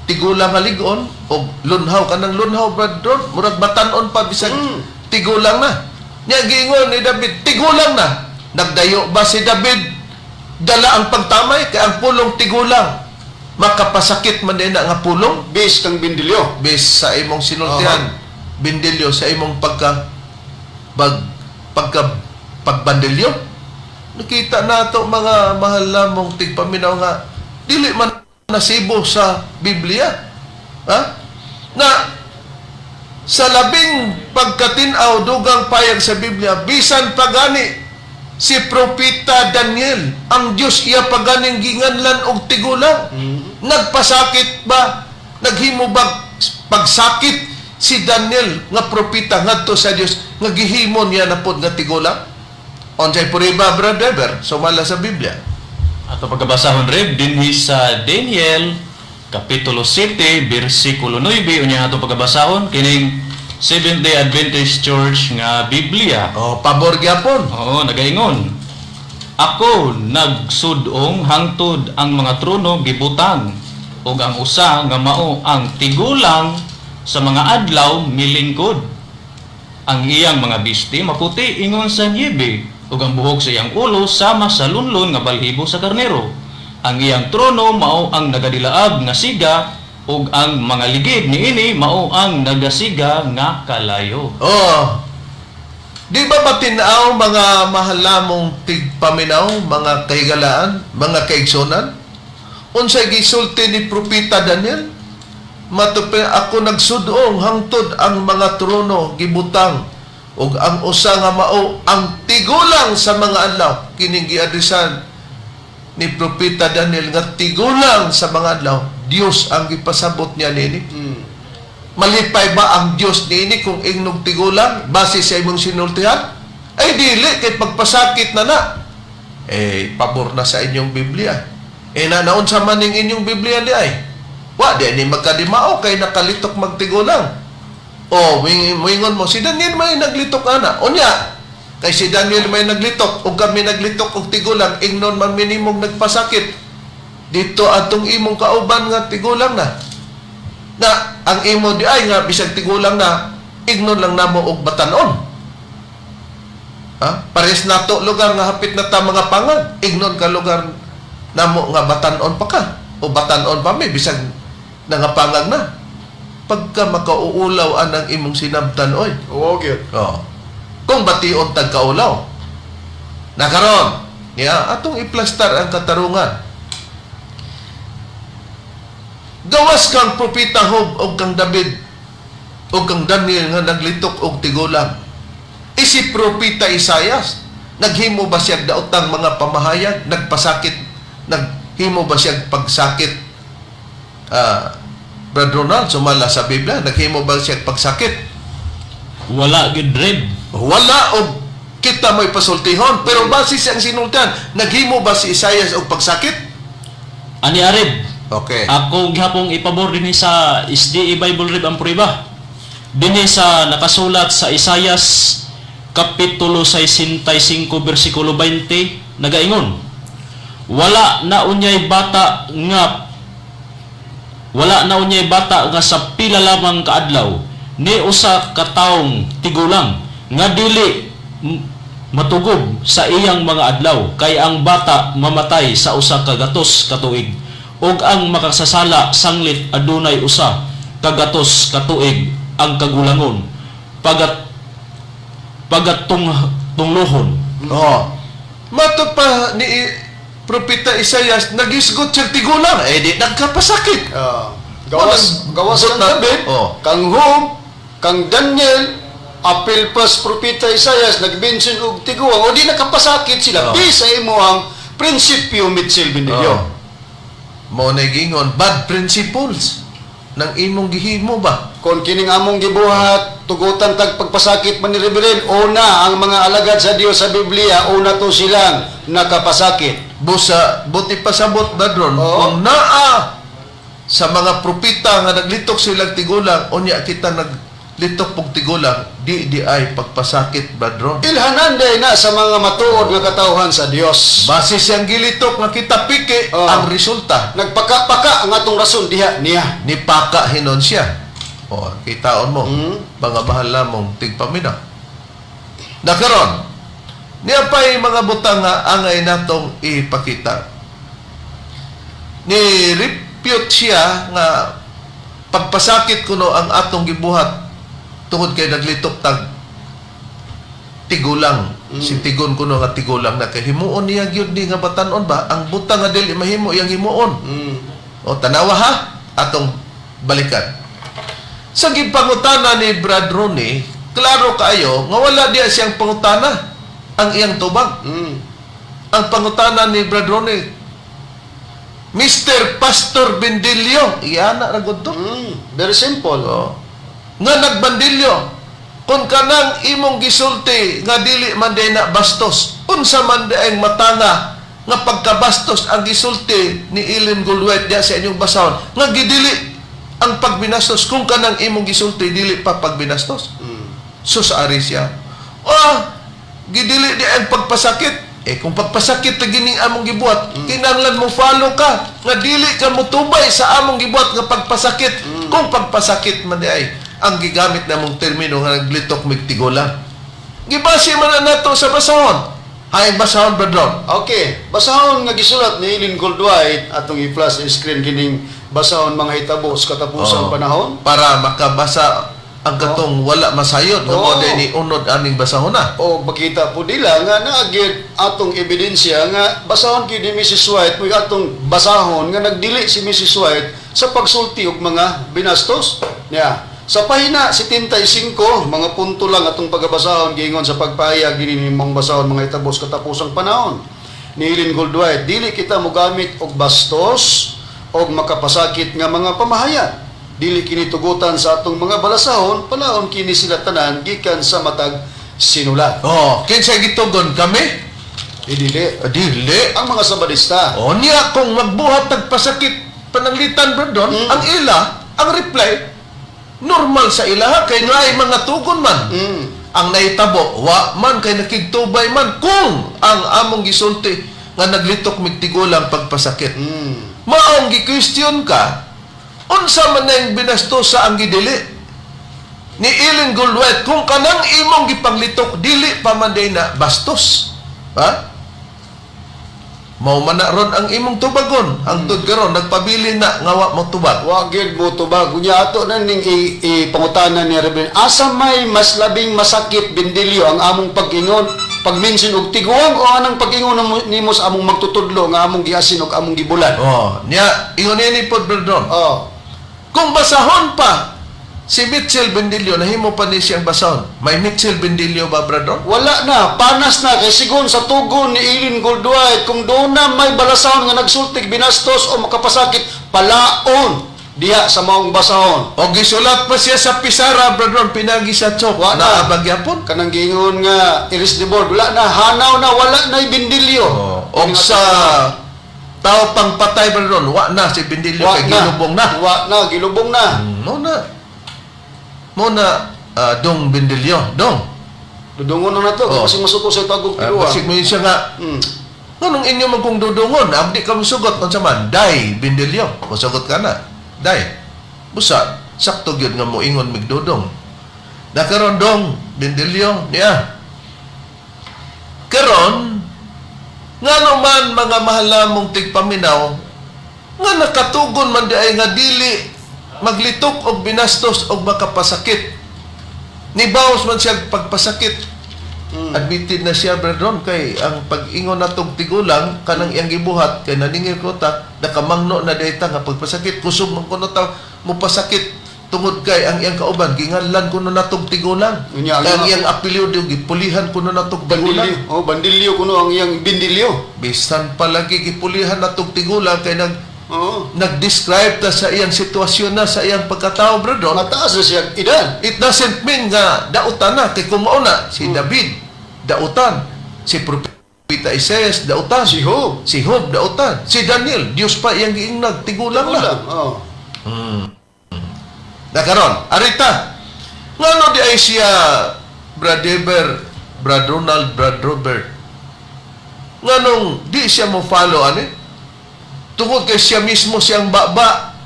Tigulang nga lig-on og lunhaw kanang lunhaw, Brother Ron, murag batan-on pa bisag tigulang na. Nya giingon ni David, tigulang na. Nagdayo ba si David? Dala ang pagtamay kay ang pulong tigulang makapasakit man din na nga pulong Base kang bindilyo. base sa imong sinultihan, bindilyo sa imong pagka bag, pagka pagbandilyo. Nakita nato, mga mahal namong tigpaminaw, nga dili man nasibo sa Biblia, ha, na sa labing pagkatinaw dugang payag sa Biblia, bisan pagani si Propeta Daniel, ang Dios iya paganing ginganlan og tigulang. Nagpasakit ba, naghimo ba pagsakit si Daniel nga propeta ngadto sa Dios nga gihimo niya na pod nga tigulang? Unsay puriba, Brother Ever, sumala sa Biblia? Ato pagkabasahon, Reb, dinhi sa Daniel kapitulo 7 bersikulo 9, unya ato pagkabasahon kining Seventh Day Adventist Church nga Biblia. Oh, pabor gyapon. Oo, nagaingon. Ako nagsudong hangtod ang mga trono gibutang ug ang usa nga mao ang tigulang sa mga adlaw milingkod. Ang iyang mga bisti maputi ingon sa niebe ug ang buhok sa iyang ulo sama sa lunlon nga balhibo sa karnero. Ang iyang trono mao ang nagadilaab nga siga ug ang mga ligid niini mao ang nagasiga nga kalayo. Oh. Di ba matinaw, mga mahalamong tigpaminaw, mga kahigalaan, mga kaigsonan? Unsay gisulti ni Propeta Daniel? Matupi ako nagsudong hangtod ang mga trono gibutang ug ang usa nga mao ang tigulang sa mga adlaw. Kining giadresan ni Propeta Daniel nga tigulang sa mga adlaw, Dios ang gipasabot niya niini. Malipay ba ang Dios niini kung ingnog tigulang base sa imong sinultihan? Ay dili, kay pagpasakit na na. Eh pabor na sa inyong Biblia. Eh na naunsa man ning inyong Biblia di ay. Wa di ni magkadimao kay nakalitok magtigulang. O moingon mo si Daniel may naglitok ana. Unya kay si Daniel may naglitok ug kami naglitok og tigulang, ingnon man minimong nagpasakit dito atong imong kauban nga tigulang na na ang imo di ay nga bisag tigulang na ignon lang namo og batan-on. Ha? Pares nato lugar nga hapit na ta mga pangag, ignon ka lugar namo nga batan-on pa ka o batan-on pa mi bisag nangapangag na. Pagka makauulaw anang imong sinabtan oy. Oo, gyud. Oh. Kung bation tag kaulaw. Nakaron, niya atong iplastar ang katarungan. Gawas kang propeta Job og kang David og kang Daniel nga naglitok og tigulang. E si propeta Isayas, naghimo ba siya daotang mga pamahayag, nagpasakit, naghimo ba siya pagsakit? Brad Ronald, sumala sa Biblia, naghimo ba siya pagsakit? Wala gyud, Reb. Wala og kita mo'y pasultihon, pero base siyang sinultihan, naghimo ba si Isayas og pagsakit? Ani Reb. Okay. Ako gihapong ipabor dinhi sa SDA Bible, Reb, ang prueba. Dinhi sa nakasulat sa Isayas kapitulo 65 bersikulo 20 nagaingon: Wala na unyay bata nga sa pila lamang kaadlaw ni usa ka taong tigulang nga dili matugob sa iyang mga adlaw, kay ang bata mamatay sa 100 ka tuig ug ang makasasala sanglit adunay 100 ka tuig ang kagulangon pagat pagat tunglohon. Oh. Matod pa ni Propeta Isayas, nagisgot siya tigulang, eh di nagkapasakit. Ah, gawas Walang gawas kang buta. David, Oh. kang Job, kang Daniel, apil pas propeta Isayas nagbensin og tiguang o di nakapasakit sila Oh. di sa imuhang prinsipyo, Mitchell Benillo. Oh. Mao na gingon, bad principles nang imong gihimo ba? Kung kining among gibuhat, tugutan tag pagpasakit man ni Reverend, una ang mga alagad sa Dios sa Biblia, una to silang nakapasakit. Busa, buti pasabot ba dron? Oo. Kung naa sa mga propeta nga naglitok silang tigulang, unya kita naglitok pog tigulang, di di ay pagpasakit ba dron? Ilhanan day na sa mga matuod nga katawhan sa Dios. Base siyang gilitok nga kita piki Oo. ang resulta. Nagpakapaka ang atong rason diha niya. Ni paka hinon siya. O, kitaon mo. Mga mahal lamong tigpamina. Nakaron, niya pa'y mga butang nga angay natong ipakita. Ni repute siya nga pagpasakit kuno ang atong gibuhat tungod kay naglitok tag tigulang. Si tigon kuno nga tigulang na kay himuon niya gyud ni nga batan-on ba ang butang nga dili mahimo iyang himuon. O tanawa ha, atong balikan. Sa gipangutana ni Brad Rooney, klaro kaayo nga wala diya siyang pangutana ang iyang tubag. Ang pangutana ni Brad Rooney, Mr. Pastor Bendilio, iyana ra gud to. Very simple. Oh. Nga nagbandilyo, kung kanang imong gisulti nga dili man day na bastos, unsa man day ang matanga nga pagkabastos ang gisulti ni Ellen Goldwhite diya sa inyong basahon nga gidili ang pagbinastos kung kanang imong gisulti dili pa pagbinastos. Sus, ari siya. Ah, gidili di ang pagpasakit. Eh kung pagpasakit na gining among gibuhat, kinahanglan mo follow ka nga dili ka motubay sa among gibuhat nga pagpasakit. Kung pagpasakit man di ay ang gigamit namong termino nga naglitok mig tigula. Gibase man na nato sa basahon. Hay basahon, Brad. Okay, basahon nga gisulat ni Ellen Goldwhite, atong i-flash screen kining basahon mga hitabo sa katapusang Oo. panahon. Para makabasa ang katong wala masayod nga Oo. mo ni unod aning basahon na. O makita po nila nga naagid atong ebidensya nga basahon kini ni Mrs. White mo atong basahon nga nagdili si Mrs. White sa pagsulti og mga binastos niya. Sa pahina 75, mga punto lang atong pagabasahon giingon sa pagpahayag dinhi nimong basahon mga hitabo sa katapusang panahon ni Ellen Goldwhite, dili kita mogamit og bastos og makapasakit nga mga pamahayag. Dili kini tugutan sa atong mga balasahon, palaon kini sila tanan gikan sa matag sinulat. Oh, kinsa gitugon kami? Idili. Ah, dili. Ang mga Sabadista. O niya kung magbuhat nagpasakit pananglitan Brandon, ang ila, ang reply, normal sa ila kay nga ay mga tugon man. Ang nahitabo, wa man kay nakigtubay man kung ang among gisulti nga naglitok migtigulang pagpasakit. Maong gi-question ka, unsa man na yung binastos sa ang gidili? Ni Ellen Goldwhite, kung kanang imong gipanglitok, dili pa man day na bastos. Ha? Mao man na ron ang imong tubagon. Hangtod karon nagpabili na nga wa mo tubag. Wa gyud mo tubag. Unya ato na ning ipangutana ni Reverend. Asa may mas labing masakit, Bendilio, ang among pag-ingon? Pag-mention og tiguang o anang pag-ingon nimo sa among magtutudlo nga among giasin og among gibulan? Oh, niya ingon ini pod, Brother. Oh. Kung basahon pa si Mitchell Bendillo, nahimo pa ni siyang basahon. May Mitchell Bendillo ba, Brother? Wala na, panas na kay sigon sa tugon ni Eileen Goldwhite, kung doon na may balasahon nga nagsultig binastos o makapasakit, palaon diha sa maong basahon. O gisulat pa siya sa pisara, Brother, pinagi sa chok. Wa na. Naabag yapon. Kanang giingon nga erase the board, wala na, hanaw na, wala na Bendillo. Oh, og sa tao pang patay, Brother, wa na si Bendillo Wa kay na. gilubong na. Wa na, gilubong na. Mo na. Mo na dong Bendillo, dong. Dudungon na nato Oh. kasi masuko sa tagog tiluwa. Basig mo yun siya nga nganong inyo man kung dudungon, abdi ka musugot unsa man, day Bendillo, musugot ka na. Day. Busa sakto gyud nga moingon migdudong. Nakaron dong Bendillo niya. Karon ngano man mga mahal namong tigpaminaw nga nakatugon man di ay nga dili maglitok og binastos og makapasakit. Nibawas man siya pagpasakit. Admitted na siya, Brethren, kay ang pag-ingon natong tigulang kanang iyang gibuhat kay naningil ko ta nakamangno na dayta nga pagpasakit kusog man kuno ta mopasakit tungod kay ang iyang kauban ginganlan kuno natong tigulang. Unya, ang Kay ang iyang apelyido gipulihan kuno natong tigulang. Bandilyo. Oh, bandilyo kuno ang iyang bindilyo. Bisan palagi gipulihan natong tigulang kay nag Oo. nag-describe ta sa iyang sitwasyon na sa iyang pagkatao, Brethren. Mataas na siya edad. It doesn't mean nga dautan na kay kung mao na si David dautan, si Propeta Isaias dautan, Si Job. si Job dautan, si Daniel Dios pa iyang giingnan tigulang na. Tigulang. Oh. Nakaron, arita. Ngano di ay siya Brad Eber, Brad Ronald, Brad Robert? Nganong di siya mo follow ani? Tungod kay siya mismo siyang baba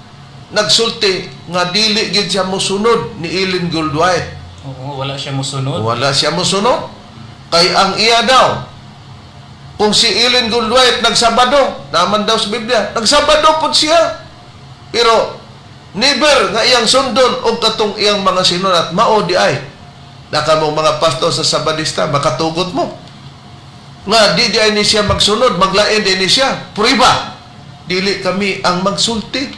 nagsulti nga dili gid siya mosunod ni Ellen Goldwhite. Oo, wala siya musunod. Wala siya mosunod. Kay ang iya daw, kung si Ellen Goldwhite nagsabado, naman daw sa Biblia, nagsabado po siya. Pero, never nga iyang sundon o katong iyang mga sinunat, mao di ay. Naka mong mga pastor sa Sabadista, makatugot mo. Nga, di di ay ni siya magsunod, maglain di ni siya. Puriba, dili kami ang magsulti.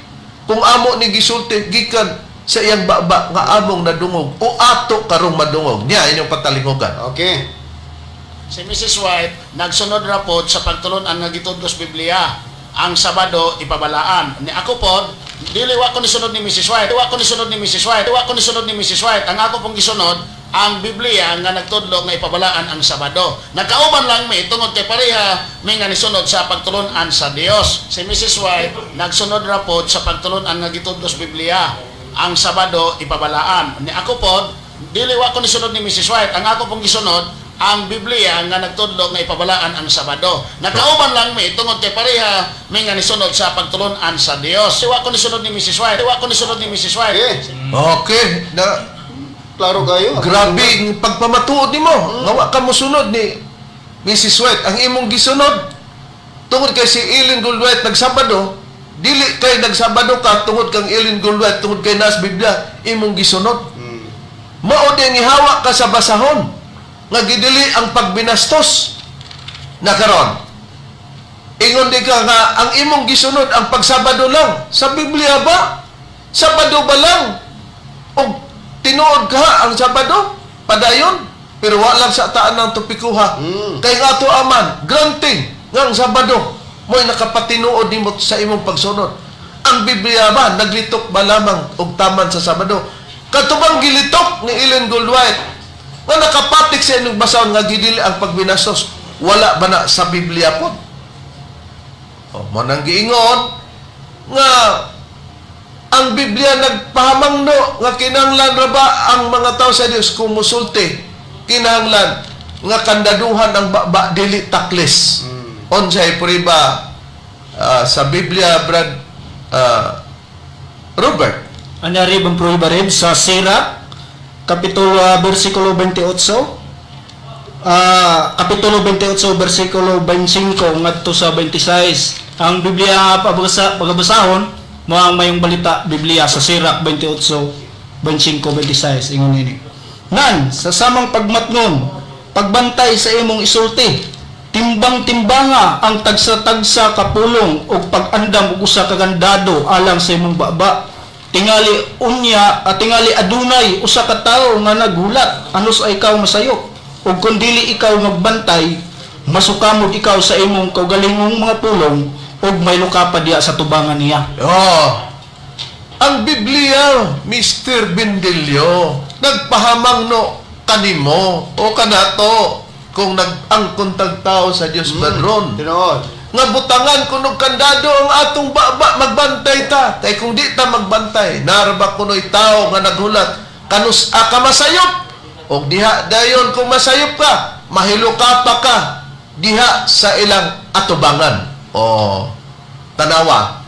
Kung amo ni gisulti, gikan sa iyang baba nga among nadungog o ato karong madungog. Niya, inyong patalingogan. Okay. Si Mrs. White nagsunod ra pod sa pagtulon-an nga gitudlo sa Biblia. Ang Sabado ipabalaan. Ni ako pod dili wa ko nisunod ni Mrs. White. Wa ko nisunod ni Mrs. White. Wa ko nisunod ni Mrs. White. Ang ako pong gisunod ang Biblia nga nagtudlo nga ipabalaan ang Sabado. Nagkauban lang mi tungod kay pareha mi nga nisunod sa pagtulon-an sa Dios. Si Mrs. White nagsunod ra pod sa pagtulon-an nga gitudlo sa Biblia. Ang Sabado ipabalaan. Ni ako pod dili wa ko nisunod ni Mrs. White. Ang ako pong gisunod ang Biblia nga nagtudlo nga ipabalaan ang Sabado. Nakauban lang mi tungod kay pareha mi nga nisunod sa pagtulon-an sa Dios. Wa ko nisunod ni Mrs. White. Wa ko nisunod ni Mrs. White. Okay. Okay. Na, Klaro kayo. grabe ang pagpamatuod nimo. Nga wa ka mosunod ni Mrs. White. Ang imong gisunod, tungod kay si Ellen Goldwhite nagsabado, dili kay nagsabado ka tungod kang Ellen Goldwhite, tungod kay nas Biblia, imong gisunod. Mao di ang ihawa ka sa basahon nga gidili ang pagbinastos na karon. Ingon di ka nga ang imong gisunod ang pagsabado lang. Sa Biblia ba? Sabado ba lang? Og tinuod ka ang Sabado? Padayon? Pero wa lang sa taan ng topikuha. Kay nga ato aman, granting nga ang Sabado mo'y nakapatinuod nimo sa imong pagsunod. Ang Biblia ba naglitok ba lamang og taman sa Sabado? Katubang gilitok ni Ellen Goldwhite nga nakapatik sa inyong basahon nga gidili ang pagbinasos, wala ba na sa Biblia po? O, mo nang giingon nga ang Biblia nagpahamangno nga kinahanglan ra ba ang mga tao sa Dios kung musulti, kinahanglan nga kandaduhan ang baba dili taklis. Unsay puriba sa Biblia, Brad Robert? Anyari bang prueba rin sa Sira, Kapitulo versikulo 28, Kapitulo 28, versikulo 25 ngadto sa 26. Ang Biblia pabasa, pagabasahon mo ang mayong balita Biblia sa Sirach 28, 25, 26 ingon ini. Nan sa samang pagmatngon Pagbantay sa imong isulti. Timbang-timbanga ang tagsa-tagsa ka pulong ug pag-andam og usa ka kandado alang sa imong baba. Tingali unya at tingali adunay usa ka tawo nga naghulat anos ay ikaw masayop. Ug kun dili ikaw magbantay, masukamod ikaw sa imong kaugalingong mga pulong ug may luka pa diya sa tubangan niya. Oh. Ang Biblia, Mr. Bendilio, nagpahamang no kanimo o kanato kung nag-angkon tag tao sa Dios, Badron. Tinuod. Nga butangan kunog kandado ang atong baba, magbantay ta. Kay kung di ta magbantay, naraba kuno'y tao nga naghulat, kanus ka masayop. Og diha dayon kung masayop ka, mahiluka pa ka diha sa ilang atubangan. Oh, tanawa.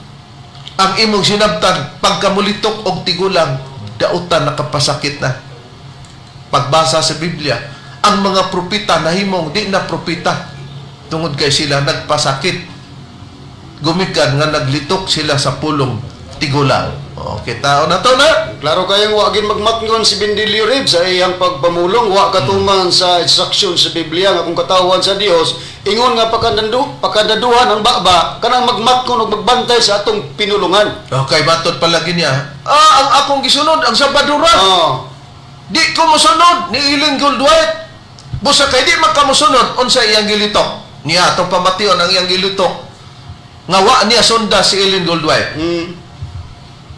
Ang imong sinabtan pagkamulitok og tigulang, dautan nakapasakit na. Pagbasa sa Biblia, ang mga propeta nahimong di na propeta tungod kay sila nagpasakit. Gumikan nga naglitok sila sa pulong tigulang. Okay, tao na to na. Klaro kayong wa gin magmatngon si Bendilio Ribs sa iyang pagpamulong, wa katuman sa instruction sa Biblia nga kung katawan sa Dios, ingon nga pagkandandu, pagkandaduhan ang baba, kanang magmatngon ug magbantay sa atong pinulungan. Okay, matod palagi niya. Ah, ang akong gisunod ang Sabadura. Oh. Di ko mosunod ni Ellen Goldwhite. Busa kay di makamosunod unsa iyang gilitok. Niya atong pamation ang iyang gilitok. Nga wa niya sunda si Ellen Goldwhite.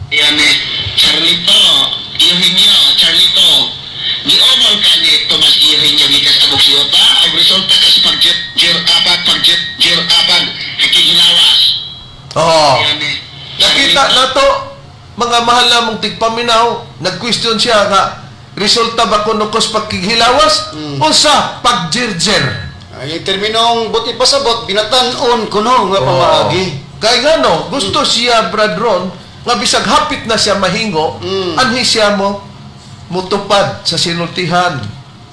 Yan eh, Charlito, Eugenio, Charlito. Giomol ka ni Tomas Eugenio gikas abog siyota, ang resulta ka sa pag-jer apag, pag-jer apag, hakihilawas. Oh. Yan eh, Nakita na to, mga mahal namong tigpaminaw, nag-question siya nga resulta ba kuno kos pagkighilawas o sa pagjirjer. Ay terminong buti pasabot binatan-on kuno nga pamaagi. Kay ngano, gusto siya Brad Ron nga bisag hapit na siya mahingo, anhi siya mo mutupad sa sinultihan,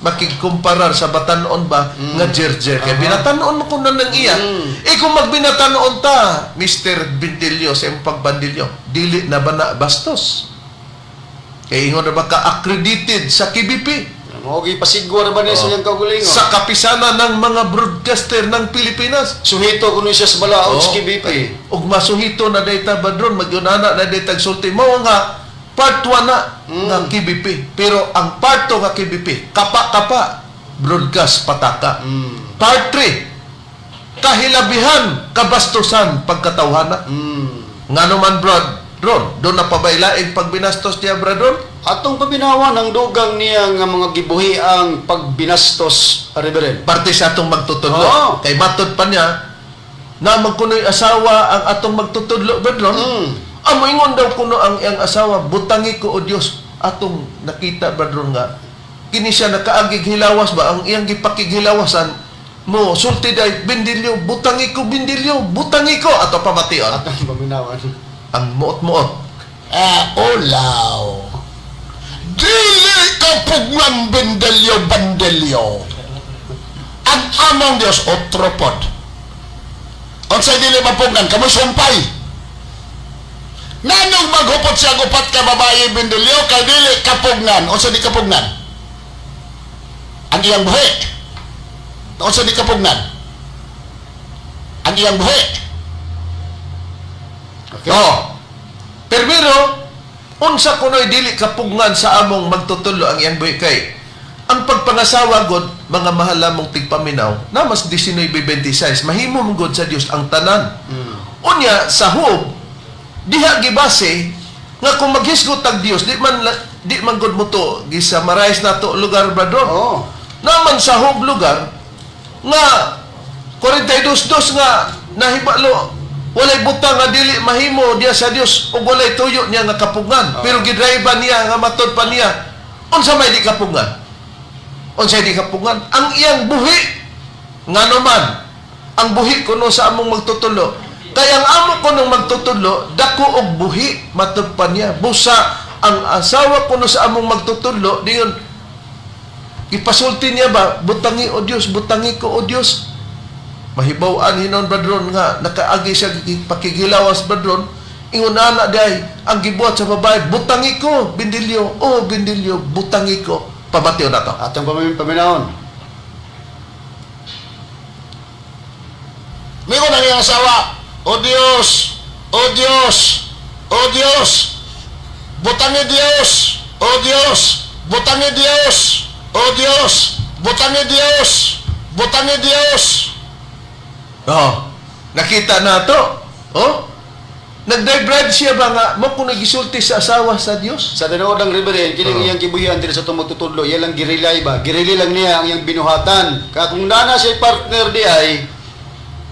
makigkumparar sa batanon ba nga jerjer kay binatanon mo kuno nang iya. Eh kung magbinatanon ta, Mr. Bindilyo, sa imong pagbandilyo, dili na ba na bastos? Kay ingon na ba ka accredited sa KBP? Mao gipasigwa ra ba niya sa iyang kaugalingon? Sa kapisanan ng mga broadcaster ng Pilipinas. Suhito kuno siya sa balaod sa Oo. KBP. Ug masuhito na dayta badron, magyunana na dayta sulti mao nga part 1 na nga KBP. Pero ang part 2 nga KBP, kapa-kapa broadcast pataka. Part 3, kahilabihan kabastusan pagkatawhana. Ngano man brod, Ron, doon na pabailaing pagbinastos niya, brad Ron? Atong paminawan ang dugang niya nga mga gibuhi ang pagbinastos, Reverend. Parte sa atong magtutudlo. Oo. Kay matod pa niya, na magkunoy asawa ang atong magtutudlo, brad Ron. Amo ingon daw kuno ang iyang asawa, butangi ko o Dios, atong nakita, brad Ron, nga kini siya nakaagig hilawas ba ang iyang gipakighilawasan mo sulti day bindilyo, butangi ko bindilyo, butangi ko ato pamation. Atong paminawan. Ang muot-muot. Ah, ulaw. Dili ka pugnan bendelyo bandelyo. Ang among Dios otro pod. Unsay dili mapugnan kamo sumpay. Nanong maghupot siya ang upat ka babae bendelyo kay dili kapugnan. Unsa di kapugnan? Ang iyang buhi. Unsa di kapugnan? Ang iyang buhi. Okay. Oh. Pero unsa kuno'y dili kapugngan sa among magtutudlo ang iyang buhi kay ang pagpangasawa god, mga mahal lamong tigpaminaw, na mas 19:26 mahimo mo god sa Dios ang tanan. Unya sa Job diha gibase nga kung maghisgot tag Dios, di man god mo to gisummarize nato lugar, bradron. Oo. Naman sa Job lugar nga 42:2 nga nahibalo walay butang nga dili mahimo diya sa Dios ug walay tuyo niya nga kapugngan. Pero gidrayba niya nga matod pa niya unsa may di kapugngan, unsay di kapugngan? Ang iyang buhi. Ngano man ang buhi kuno sa among magtutudlo? Kay ang amo kunong magtutudlo dako og buhi, matod pa niya. Busa ang asawa kuno sa among magtutudlo diyon ipasulti niya ba, butangi o Dios, butangi ko o Dios. Mahibaw-an hinon, bradron, nga nakaagi siya pakighilawas, bradron. Ingon ana day ang gibuhat sa babae, butangi ko bindilyo, oh bindilyo, butangi ko. Pamatiw na to. Atong paminawon. Mingon ang iyang asawa, "O Dios, O Dios, O Dios, butangi Dios, O Dios, butangi Dios, O Dios, butangi Dios, butangi Dios." Oh, nakita na to. Oh, nagdrive siya ba nga mo kung nagisulti sa asawa sa Dios? Sa tinuod ang Reverend, kining iyang gibuhian diri sa itong magtutudlo, iya lang girilay ba? Girili lang niya ang iyang binuhatan. Ka kung nana siya partner di ay,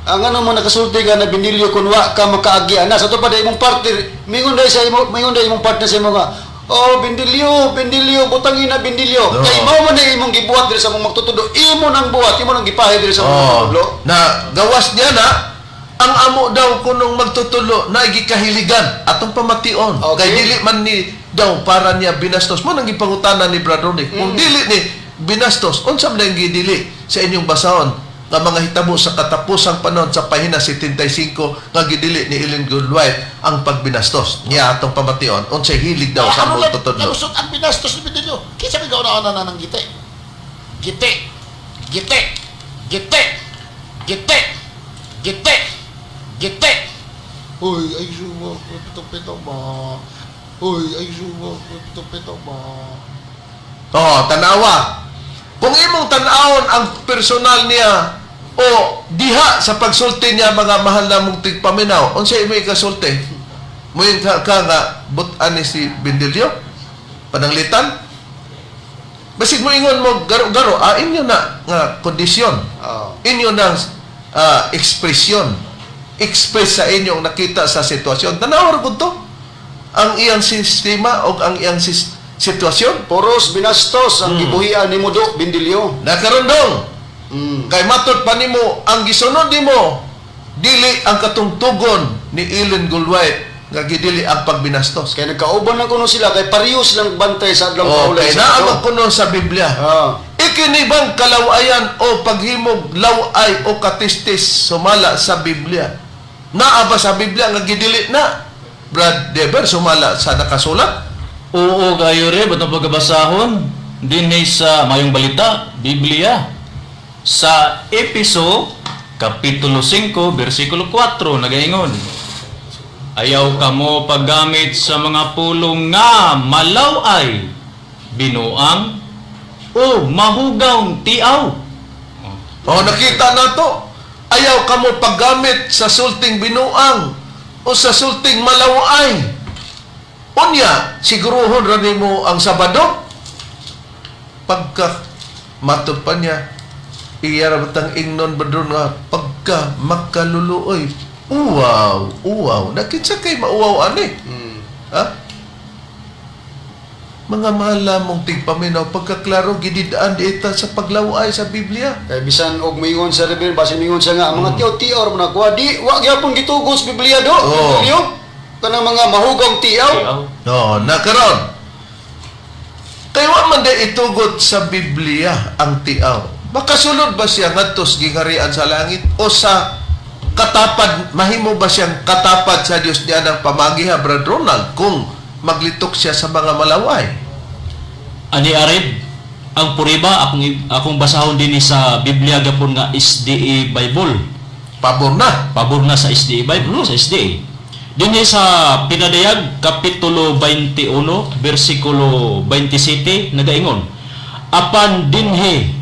ang ano mo nakasulti ka na binilyo kun wa ka makaagi ana sa to pa imong partner, mingon dai sa imo, mingon dai imong partner sa imo nga, "Oh, bindilyo, bindilyo, butangin na bindilyo." Oo. Kay mao man na imong gibuhat diri sa mong magtutudlo, imo nang buhat, imo nang gipahi diri sa mong magtutudlo. Na gawas niya na ang amo daw kunong magtutulo na gikahiligan atong pamation. Okay. Kay dili man ni daw para niya binastos mo nang gipangutana ni Brad Ronnie. Kung dili ni binastos, unsa man ang gidili sa inyong basahon nga mga hitabo sa katapusang panahon sa pahina 75 nga gidili ni Ellen Goodwife ang pagbinastos niya atong pamation, unsay hilig daw sa Ano lang, magtutudlo? nalusot ang binastos ni Bidilyo. Kinsa may gauna na ng gite? Gite, gite, gite, gite, gite, gite. Uy, ay suwa, pito-pito ba? Uy, ay suwa, pito-pito ba? Oh, tanawa. Kung imong tanawon ang personal niya o diha sa pagsulti niya, mga mahal na mong tigpaminaw, unsa imo ikasulti? Moingon ka, ka nga but-an ni si Bindilyo? Pananglitan? Basig mo ingon mo garo-garo, inyo na nga kondisyon. Oh. Inyo na ekspresyon. Express sa inyo ang nakita sa sitwasyon. Tanawa ra gud to. Ang iyang sistema o ang iyang sitwasyon. Puros binastos ang gibuhian nimo do bindilyo. Nakarondong. Kay matod pa nimo ang gisunod nimo dili ang katungtugon ni Ellen Goldwhite nga gidili ang pagbinastos. Kay nagkauban na kuno sila kay pareho silang bantay sa adlaw O kaulay kay sa naa Sabado. man kuno sa Biblia. Ah. Ikinibang kalawayan o paghimog laway o katistis sumala sa Biblia? Naa ba sa Biblia nga gidili na? Brad Dever, sumala sa nakasulat? Oo, kayo re, ba't ang pagkabasahon? Dinhi sa Mayong Balita, Biblia. Sa Episo, Kapitulo 5, versikulo 4, nagaingon. "Ayaw kamo paggamit sa mga pulong nga malaway, binuang, o mahugaw tiaw." O nakita na to. Ayaw kamo paggamit sa sulting binuang o sa sulting malaway. Unya, siguruhon ra nimo ang Sabado. Pagka matod pa niya, iya ra batang ingnon ba doon nga pagka makaluluoy. Uwaw, uwaw. Nakinsa kay mauwaw ani? Ha? Mga mahal lamong tigpaminaw, pagkaklaro gididaan diita sa paglaway sa Biblia. Kay bisan og moingon sa Reverend, basin moingon siya nga ang mga tiaw-tiaw ra man nakuha di wa gyapon gitugon sa Biblia do. Oo. Biblia kanang mga mahugong tiaw. Tiaw. No, nakaron. Kay wa man day itugot sa Biblia ang tiaw. Makasulod ba siya ngadto sa giharian sa langit o sa katapad, mahimo ba siyang katapad sa Dios niya ng pamagiha, Brad Ronald, kung maglitok siya sa mga malaway? Ani Areb, ang puriba akong basahon dinhi sa Biblia gapon nga SDA Bible. Pabor na. Pabor na sa SDA Bible, sa SDA. Dinhi sa Pinadayag kapitulo 21 bersikulo 27 nagaingon. "Apan dinhi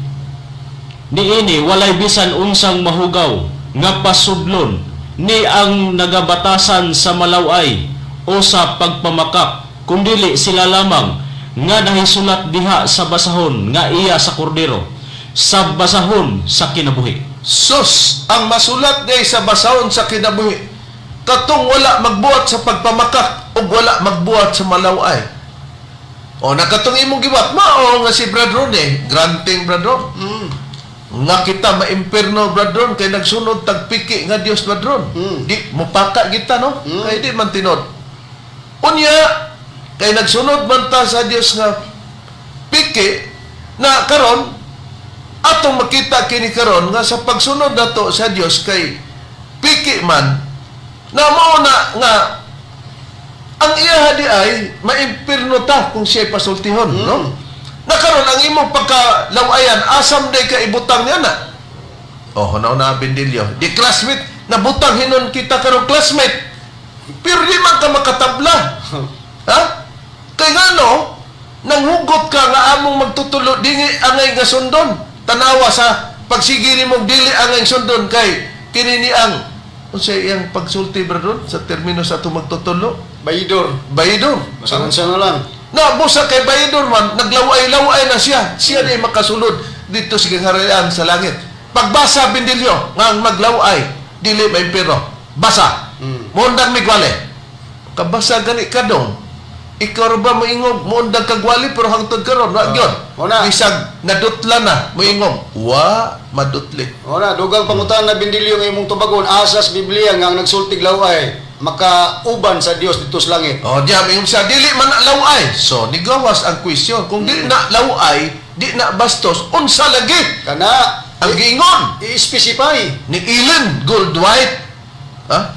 niini walay bisan unsang mahugaw nga pasudlon ni ang nagabatasan sa malaway o sa pagpamakak kundili sila lamang nga nahisulat diha sa basahon nga iya sa kordero sa basahon sa kinabuhi." Sus, ang masulat day sa basahon sa kinabuhi, katong wala magbuhat sa pagpamakak o wala magbuhat sa malaway. O nakatong imong gibuhat, mao nga si Brad Ron eh, granting Brad Ron. Nga kita maimperno, Brad Ron, kay nagsunod tagpiki nga Dios, Brad Ron. Di mupaka kita no, kay di man tinod. Unya kay nagsunod man ta sa Dios nga piki na karon atong makita kini karon nga sa pagsunod nato sa Dios kay piki man na mao na nga ang iya di ay maimpirno ta kung siya pasultihon, no? Na karon ang imong pagkalawayan, asam day ka ibutang niya na. Oh, hunaw na bindilyo. Di classmate. Nabutang hinon kita karong classmate. Pero di man ka makatabla. Ha? Kay ngano, nanghugot ka nga among magtutulo, dingi angay nga sundon. Tanawa sa pagsige nimo dili angay sundon kay kini ni ang unsa iyang pagsulti, brother, sa termino sa atong magtutulo? Bayidor. Bayidor. Masangan na lang. Na busa kay bayidor man, naglaway-laway na siya. Siya di makasulod dito sa gingharian sa langit. Pagbasa, Bindilyo, nga ang maglaway dili may pero. Basa. Muundang migwali. Kabasa gani kadong. Ikaw ra ba moingog muundang kagwali pero hangtod karon wa gyud. Muna. Bisag nadutla na moingog. Wa madutli. Ora, dugang pangutan na, Bindilyo, nga imong tubagon asas Biblia nga ang nagsultig laway makauban sa Dios dito sa langit? Oh, diya moingon siya dili man na laway. So nigawas ang question. Kung di na laway, di na bastos, unsa lagi? Kana Ang giingon i-specify. Ni Ellen Gold White. Ha?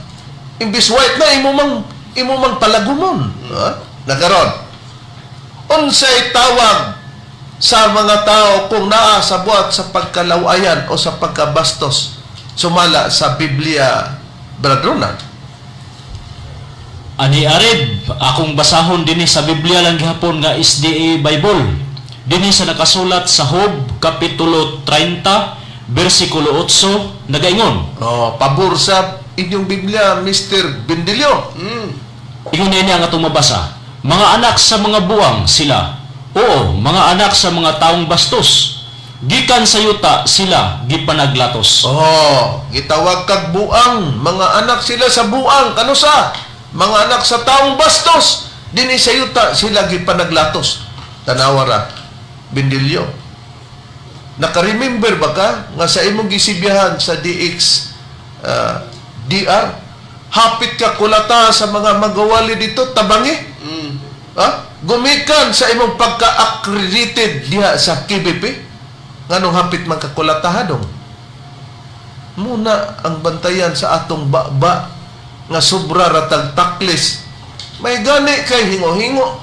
Imbis white na imo mang palagumon. Ha? Nakaron. Unsay tawag sa mga tao kung naa sa buhat sa pagkalawayan o sa pagkabastos sumala sa Biblia, Brad Ronald? Ani Areb, akong basahon dinhi sa Biblia lang gihapon nga SDA Bible. Dinhi sa nakasulat sa Job kapitulo 30 bersikulo 8 nagaingon. Oh, pabor sa inyong Biblia, Mr. Bendilio. Ingon niya ang atong mabasa. Mga anak sa mga buang sila. Oo, mga anak sa mga taong bastos. Gikan sa yuta sila gipanaglatos. Oh, gitawag kag buang, mga anak sila sa buang, kanusa? Mga anak sa taong bastos, dinhi sa yuta sila gipanaglatos. Tanawa ra, Bendilio. Naka-remember ba ka nga sa imong gisibihan sa DX DR, hapit ka kulata sa mga magawali dito, tabangi? Ha? Gumikan sa imong pagka-accredited diha sa KBP? Nganong hapit man ka kulataha dong? Muna ang bantayan sa atong baba nga sobra ratag taklis. May gani kay hingo-hingo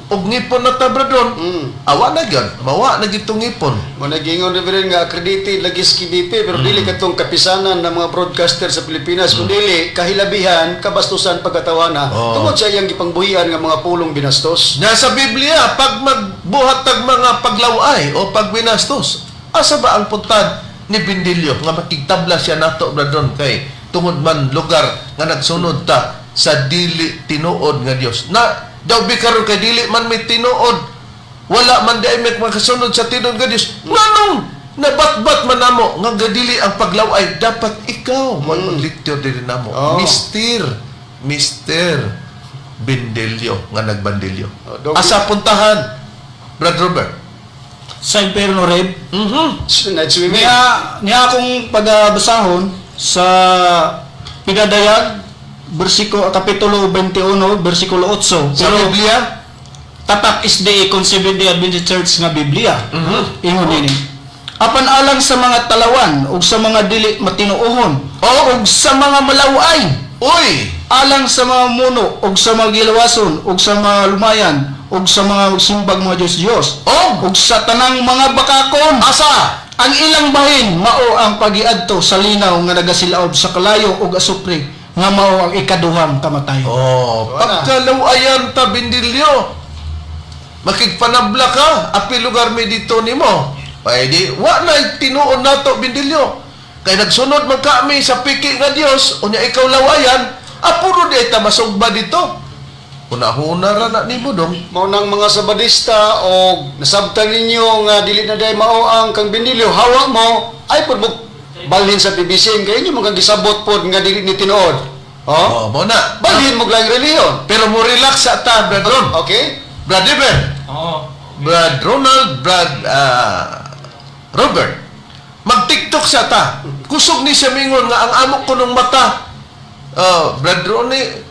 og ngipon na ta, bradon. Awa na gyud, mawa na gyud tong ngipon. Mo nagingon rin nga accredited lagi sa KBP pero dili katong kapisanan ng mga broadcaster sa Pilipinas kun dili kahilabihan kabastusan pagkatawana tungod sa iyang gipangbuhian nga mga pulong binastos. Nasa Biblia, pag magbuhat tag mga paglaway o pagbinastos, asa ba ang puntad ni Bindilyo nga makigtabla siya nato, bradon, kay tungod man lugar nga nagsunod ta sa dili tinuod nga Dios. Na daw bi karon kay dili man may tinuod, wala man di ay may makasunod sa tinuod nga Dios. Nganong nabatbat man namo nga gadili ang paglaway, dapat ikaw mo mag-lecture diri namo. Mr. Bindelyo nga nagbandilyo. Oh, dog- Asa puntahan, Brad Robert? Sa impyerno, Reb. Night swimming. Niya, niya akong pagabasahon sa Pinadayag, versikulo, Kapitulo 21, versikulo 8. Sa Pero Biblia? tatak SDA Seventh Day Adventist Church nga Biblia. Ingon nini. Apan alang sa mga talawan ug sa mga dili matinuohon ug sa mga malaway, Uy! Alang sa mga muno ug sa mga gilawason ug sa mga lumayan ug sa mga simbag mga Diyos-Diyos Oh! ug sa tanang mga bakakon. Asa? Ang ilang bahin mao ang pagiadto sa linaw nga nagasilaob sa kalayo ug asupre nga mao ang ikaduhang kamatayon. Oh, Wala. pagkalawayan ta, Bindilyo. Makigpanabla ka, api lugar mi dito nimo. Pwede, wa na tinuon nato, Bindilyo. Kay nagsunod man kami sa piki nga Dios, unya ikaw lawayan, apuro di ta masugba dito. Una-huna ra na nimo dong. Mao nang mga Sabadista og nasabtan ninyo nga dili na day mao ang kang Bindilyo, hawa mo ay pud mo balhin sa PBC kay inyo mga gisabot pod nga dili ni tinuod. Oh? Oh, mo na. Balhin mo lang relihiyon. Pero mo relax sa ta, Brad Ron. Okay? Brad Eber, Oo. Brad Ronald, Brad Robert. Mag-TikTok sa ta. Kusog ni siya mingon nga ang amo ko nung mata. Brad Ronnie,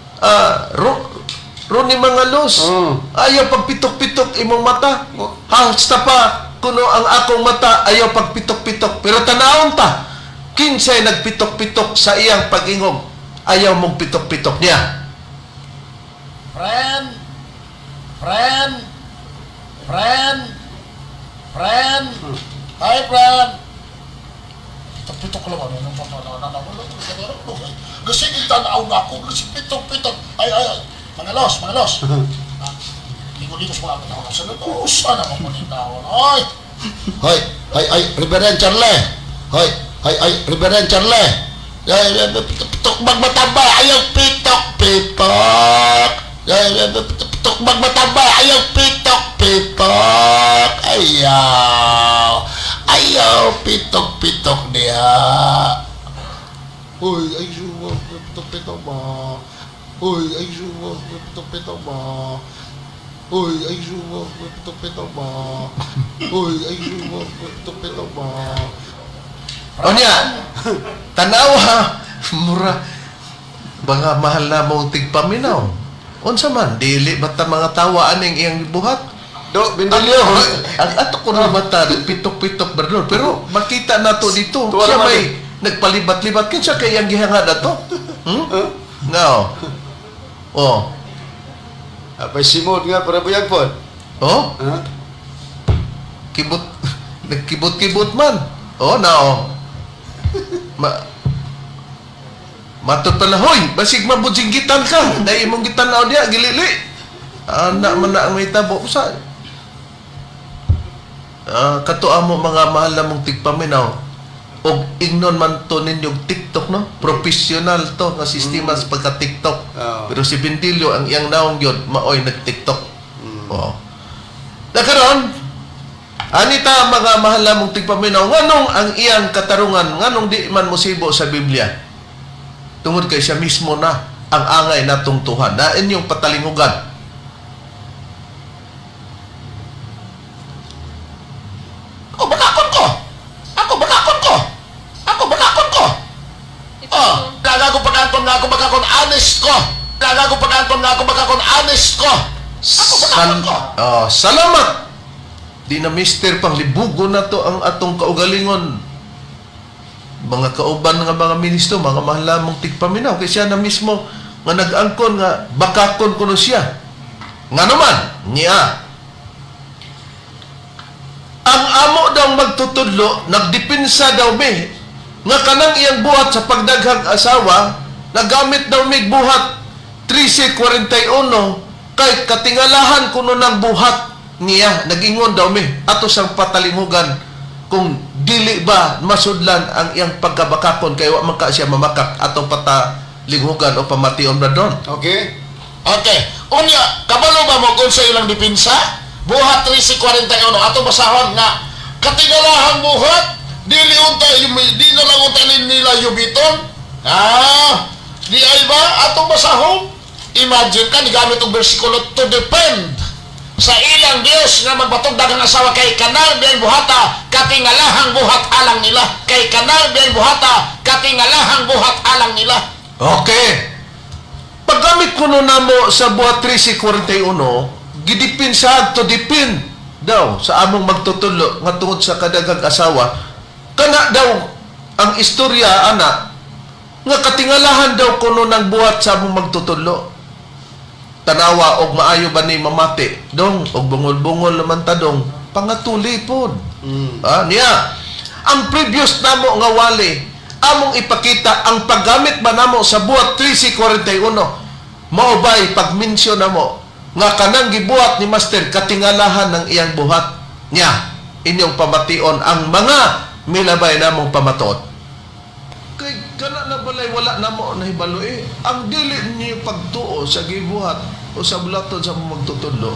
Ronnie Mangalos. Ayaw pagpitok-pitok imong mata. Hasta pa kuno ang akong mata ayaw pagpitok-pitok. Pero tanawon ta. Kinsay nagpitok-pitok sa iyang pag-ingog. Ayaw mong pitok-pitok niya. Friend, friend, friend, friend, hi friend. Pitok-pitok lang ano nang na Gasig tanaw na ako, gasig pitok-pitok. Ay ay ay, mga los, mga los. Ah, Ligo-ligo sa mga tao. Sa lutusan naman ko ni tao. Ay! Hoy, ay ay, Reverend Charlie. Hoy, ay ay, Reverend Charlie. Ay, ay, pitok magmataba, ayaw pitok pitok. Ay, ay, pitok magmataba, ayaw pitok pitok. Ayaw. Ayaw pitok pitok niya. Uy, ay suwa, pitok pitok ba? Uy, ay suwa, pitok pitok ba? Uy, ay suwa, pitok pitok ba? Uy, ay suwa, pitok pitok ba? O niya, tanawa, mura, mga mahal na mong tigpaminaw. Unsa man, dili bata mga tawa aning iyang buhat. Do, Bindilyo. Ang ato ko na mata, pitok-pitok berdol. Pero makita na to dito. Tuwa Siya naman may eh. nagpalibat-libat. Kinsa kay iyang gihangad ato? Hmm? No. Oh. Apay simod nga para buyag pod. Oh? Ha? Kibot nagkibot-kibot man. Oh, nao. Ma Matod pala, hoy, basig mabudjinggitan ka. Dahil imong gitanaw diya, gilili. Anak man na ang may tabo. Sa, ah, kato mo mga mahal na mong tigpaminaw. Og ingnon man to ninyog TikTok, no? Professional to nga sistema sa pagka-TikTok. Oo. Pero si Bindilyo, ang iyang naong yun, maoy nag-TikTok. Oo. Nakaroon, anita mga mahal na mong tigpaminaw, nganong ang iyang katarungan, nganong di man musibo sa Biblia? Tungod kay siya mismo na ang angay natong tuhan, na inyong patalingugan. Ako bakakon ko. Ako bakakon ko. Ako bakakon ko. Oh, gaga ko pagkakon nga ako bakakon honest ko. Gaga ko pagkakon nga ako bakakon honest ko. Ako bakakon ko. Oh, salamat! Di na mister pang libugo na to ang atong kaugalingon. Mga kauban nga mga ministro, mga mahal lamang tigpaminaw, kay siya na mismo nga nag-angkon nga bakakon kuno siya. Nga naman, niya. Ang amo daw magtutudlo, nagdipinsa daw mi. Nga kanang iyang buhat sa pagdaghag asawa, nagamit daw mig buhat 13.41 kay katingalahan kuno ng buhat niya, nagingon daw mi ato sang patalinghugan kung dili ba masudlan ang iyang pagkabakakon kay wa man ka siya mamakak atong patalinghugan o pamation bradon. Okay. Okay. Unya, kabalo ba mo kung sa ilang dipinsa? Buhat 13.41. Ato basahon nga, katingalahang buhat, dili unta, di na lang unta nila yubiton. Ah, di ay ba? Ato basahon. Imagine ka, nigamit og bersikulo to depend sa ilang Diyos nga magbatog daghang asawa kay kanal biyan buhata katingalahang buhat alang nila, kay kanal biyan buhata katingalahang buhat alang nila. Okay. Paggamit kuno namo sa buhat 13.41, gidipinsa to dipin daw sa among magtutulo nga tungod sa kadaghang asawa, kana daw ang istorya ana nga katingalahan daw kuno ng buhat sa among magtutulo. Tanawa og maayo ba ni mamati dong og bungol-bungol naman ta dong pangatuli pod. Ah, niya. Ang previous namo nga wali, among ipakita ang paggamit ba namo sa buhat 13.41. Mao bay pag-mention namo nga kanang gibuhat ni Master katingalahan ng iyang buhat niya. Inyong pamation ang mga milabay namong pamatuod. Kay kana na balay wala namo nahibalo eh. Ang dili niyo pagtuo sa gibuhat o sa bulaton sa magtutudlo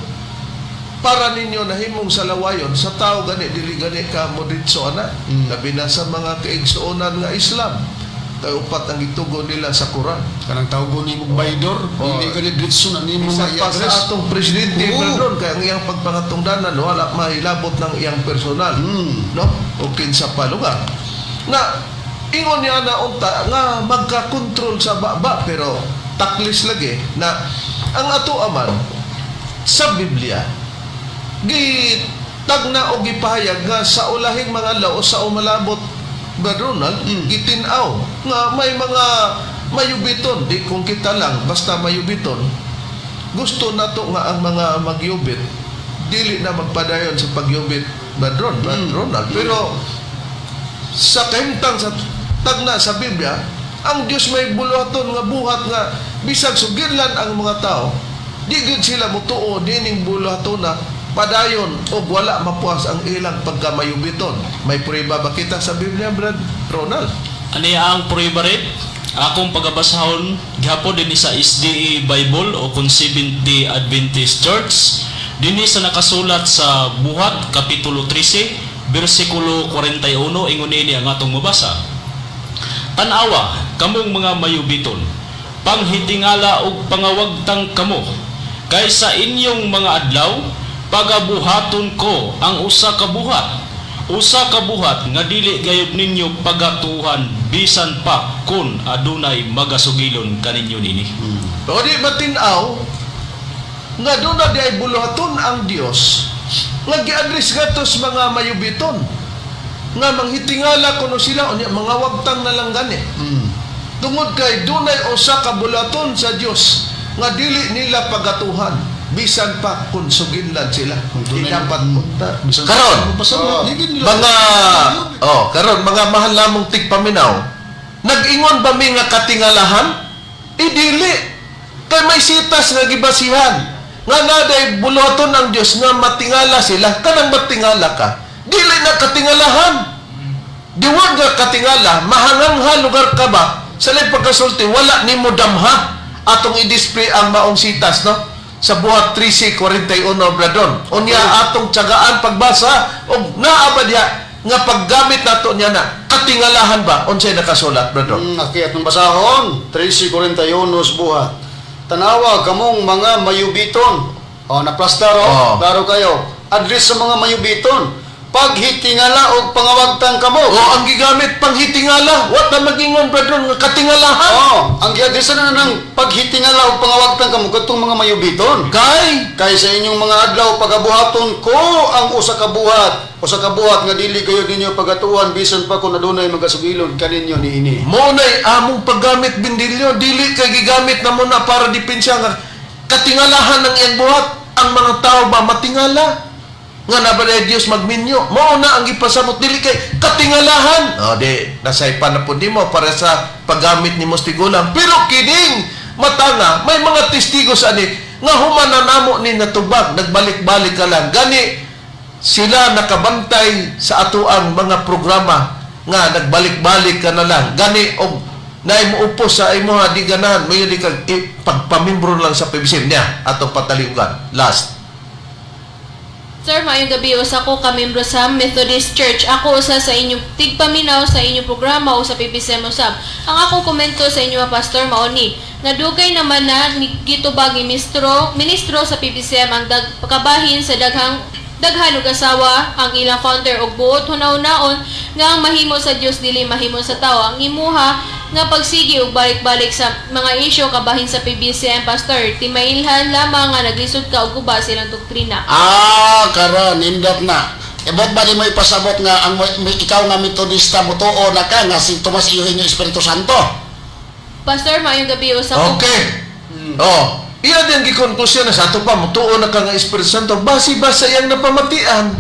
para ninyo nahimong salawayon sa tao gani dili gani ka mo ditso ana, labi na sa mga kaigsuonan nga Islam kay upat ang gitugo nila sa Quran. Kanang tawgon nimo baydor, Oh. dili ka ni diretso na nimo Bisan nga pa sa i-address. atong presidente Oo. Bernard, kay ang iyang pagpangatungdanan wala mahilabot ng iyang personal, no, o kinsa pa lugar na ingon niya na unta nga magka-control sa baba, pero taklis lagi na ang ato aman sa Biblia gitagna o gipahayag nga sa ulahing mga law o sa umalabot ba Ronald, gitinaw nga may mga mayubiton, di kung kita lang basta mayubiton, gusto nato nga ang mga magyubit dili na magpadayon sa pagyubit ba Ronald, pero Sa kahimtang sa tagna sa Biblia, ang Dios may buluhaton nga buhat nga bisag sugirlan ang mga tao, di gyud sila mutuo dining buluhaton na padayon og wala mapuas ang ilang pagkamayubiton. May prueba ba kita sa Biblia, Brad Ronald? Ani ang prueba rin? Akong pagabasahon gihapon dinhi sa SDA Bible o kung Seventh-day Adventist Church, dinhi sa nakasulat sa Buhat kapitulo 13 bersikulo 41, ingon niini ang atong mabasa. Tan-awa kamong mga mayubiton, panghitingala og pangawagtang kamo, kay sa inyong mga adlaw pagabuhaton ko ang usa ka buhat, usa ka buhat nga dili gayud ninyo pagatuhan bisan pa kun adunay magasugilon kaninyo nini. O di matinaw nga doon na di ay buluhaton ang Dios nga gi-address ngadto sa mga mayubiton nga manghitingala kuno sila, unya mga wagtang na lang gani tungod kay dunay usa ka buluhaton sa Dios nga dili nila pagatuhan bisan pa kung suginlan sila. Kung Di dapat unta Bisan karon Pasabot, di gid nila- mga oh, karon mga mahal namong tigpaminaw, nag-ingon ba mi nga katingalahan? Idili kay may sitas nga gibasihan nga naday buluhaton ang Dios nga matingala sila. Kanang matingala ka, dili na katingalahan. Diwag nga katingala, mahangangha lugar ka ba sa laing pagkasulti, wala nimo damha. Atong i-display ang maong sitas, no, sa Buhat 13:41, bradon. Unya atong tiyagaan pagbasa og naa ba diha nga paggamit nato niya na katingalahan ba? Unsay nakasulat, bradon? Okay, atong basahon, 13:41 sa Buhat. Tanawa kamong mga mayubiton. O, naplastar o, Oh. klaro kayo. Address sa mga mayubiton. Paghitingala og pangawagtang kamo. O ang gigamit panghitingala, what na magingon, bradon, nga katingalahan? Oh, ang giadresa na ng paghitingala og pangawagtang kamo kadtong mga mayubiton. Kay Kay sa inyong mga adlaw pagabuhaton ko ang usa ka buhat, usa ka buhat nga dili kayo ninyo pagatuan bisan pa kung adunay magasugilon kaninyo niini. Mo na'y among paggamit bindilyo, dili kay gigamit na mo na para depensa nga katingalahan ng iyang buhat. Ang mga tao ba matingala? Nga na ba na Diyos magminyo? Mao na ang gipasabot, dili kay katingalahan. O di, nasaypan na po nimo para sa paggamit ni Mostigulang. Pero kining matanga, may mga testigo sa ani nga human na namo ni natubag, nagbalik-balik ka lang. Gani, sila nakabantay sa atoang mga programa nga nagbalik-balik ka na lang. Gani og naay mo sa imuha di ganahan, may di kag pagpamimbro lang sa PBC niya atong pataliugan. Last. Sir, maayong gabi, usa ko ka membro sa Methodist Church. Ako usa sa inyong tigpaminaw sa inyong programa o sa PBCM usab. Ang akong komento sa inyo, Pastor, mao ni nadugay naman na ni gitubag ni ministro, ministro sa PBCM ang kabahin sa daghang daghan og asawa ang ilang founder og buot hunaw-naon nga ang mahimo sa Dios dili mahimo sa tawo. Ang imuha nga pagsigi og balik-balik sa mga isyu kabahin sa PBCM, Pastor, timailhan lamang nga naglisod ka og guba silang doktrina. Ah, karon nindot na. E ba't ba di mo ipasabot nga ang ikaw nga Metodista motuo na ka nga si Tomas Eugenio Espiritu Santo? Pastor, maayong gabi, usa ko Okay. Oh, iya din gikonklusyon na sa ato pa mutuo na ka nga Espiritu Santo basi ba sa iyang napamatian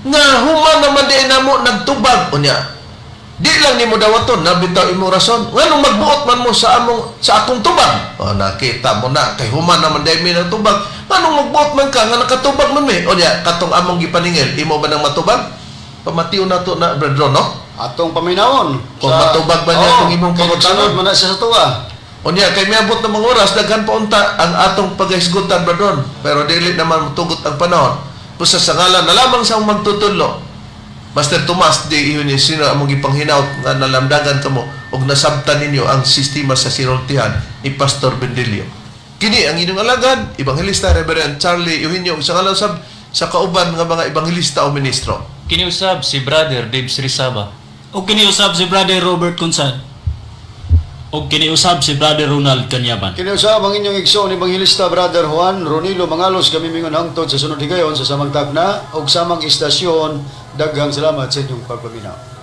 nga human naman di namo nagtubag. Unya di lang nimo dawaton na bitaw imo rason nganong magbuot man mo sa among sa akong tubag. O nakita mo na kay human naman di mi nagtubag, nganong magbuot man ka nga nakatubag man mi? Unya katong among gipaningil, imo ba nang matubag? Pamation nato na, brethren, no? Atong paminawon. Kung matubag ba niya Oo, itong imong kay pangutana? nagsunod man na siya sa tuwa. Unya kay miabot ng mga oras, daghan pa unta ang atong paghisgutan, brethren, pero dili naman motugot ang panahon. Busa sa ngalan na lamang sa magtutudlo Master Tomas de Eugenio, sino among gipanghinaut nga nalamdagan kamo og nasabtan ninyo ang sistema sa sinultihan ni Pastor Bendilio. Kini ang inyong alagad, Ebanghelista Reverend Charlie Eugenio, ug sa ngalan sab sa kauban nga mga ebanghelista o ministro. Kiniusab si Brother Dave Srisaba. Og kiniusab si Brother Robert Consad. Og kiniusab si Brother Ronald Kanyaban. Kiniusab ang inyong igsoon Ebanghelista Brother Juan Ronilo Mangalos. Kami mingon hangtod sa sunod higayon sa samang tagna ug samang istasyon. Daghang salamat sa inyong pagpaminaw.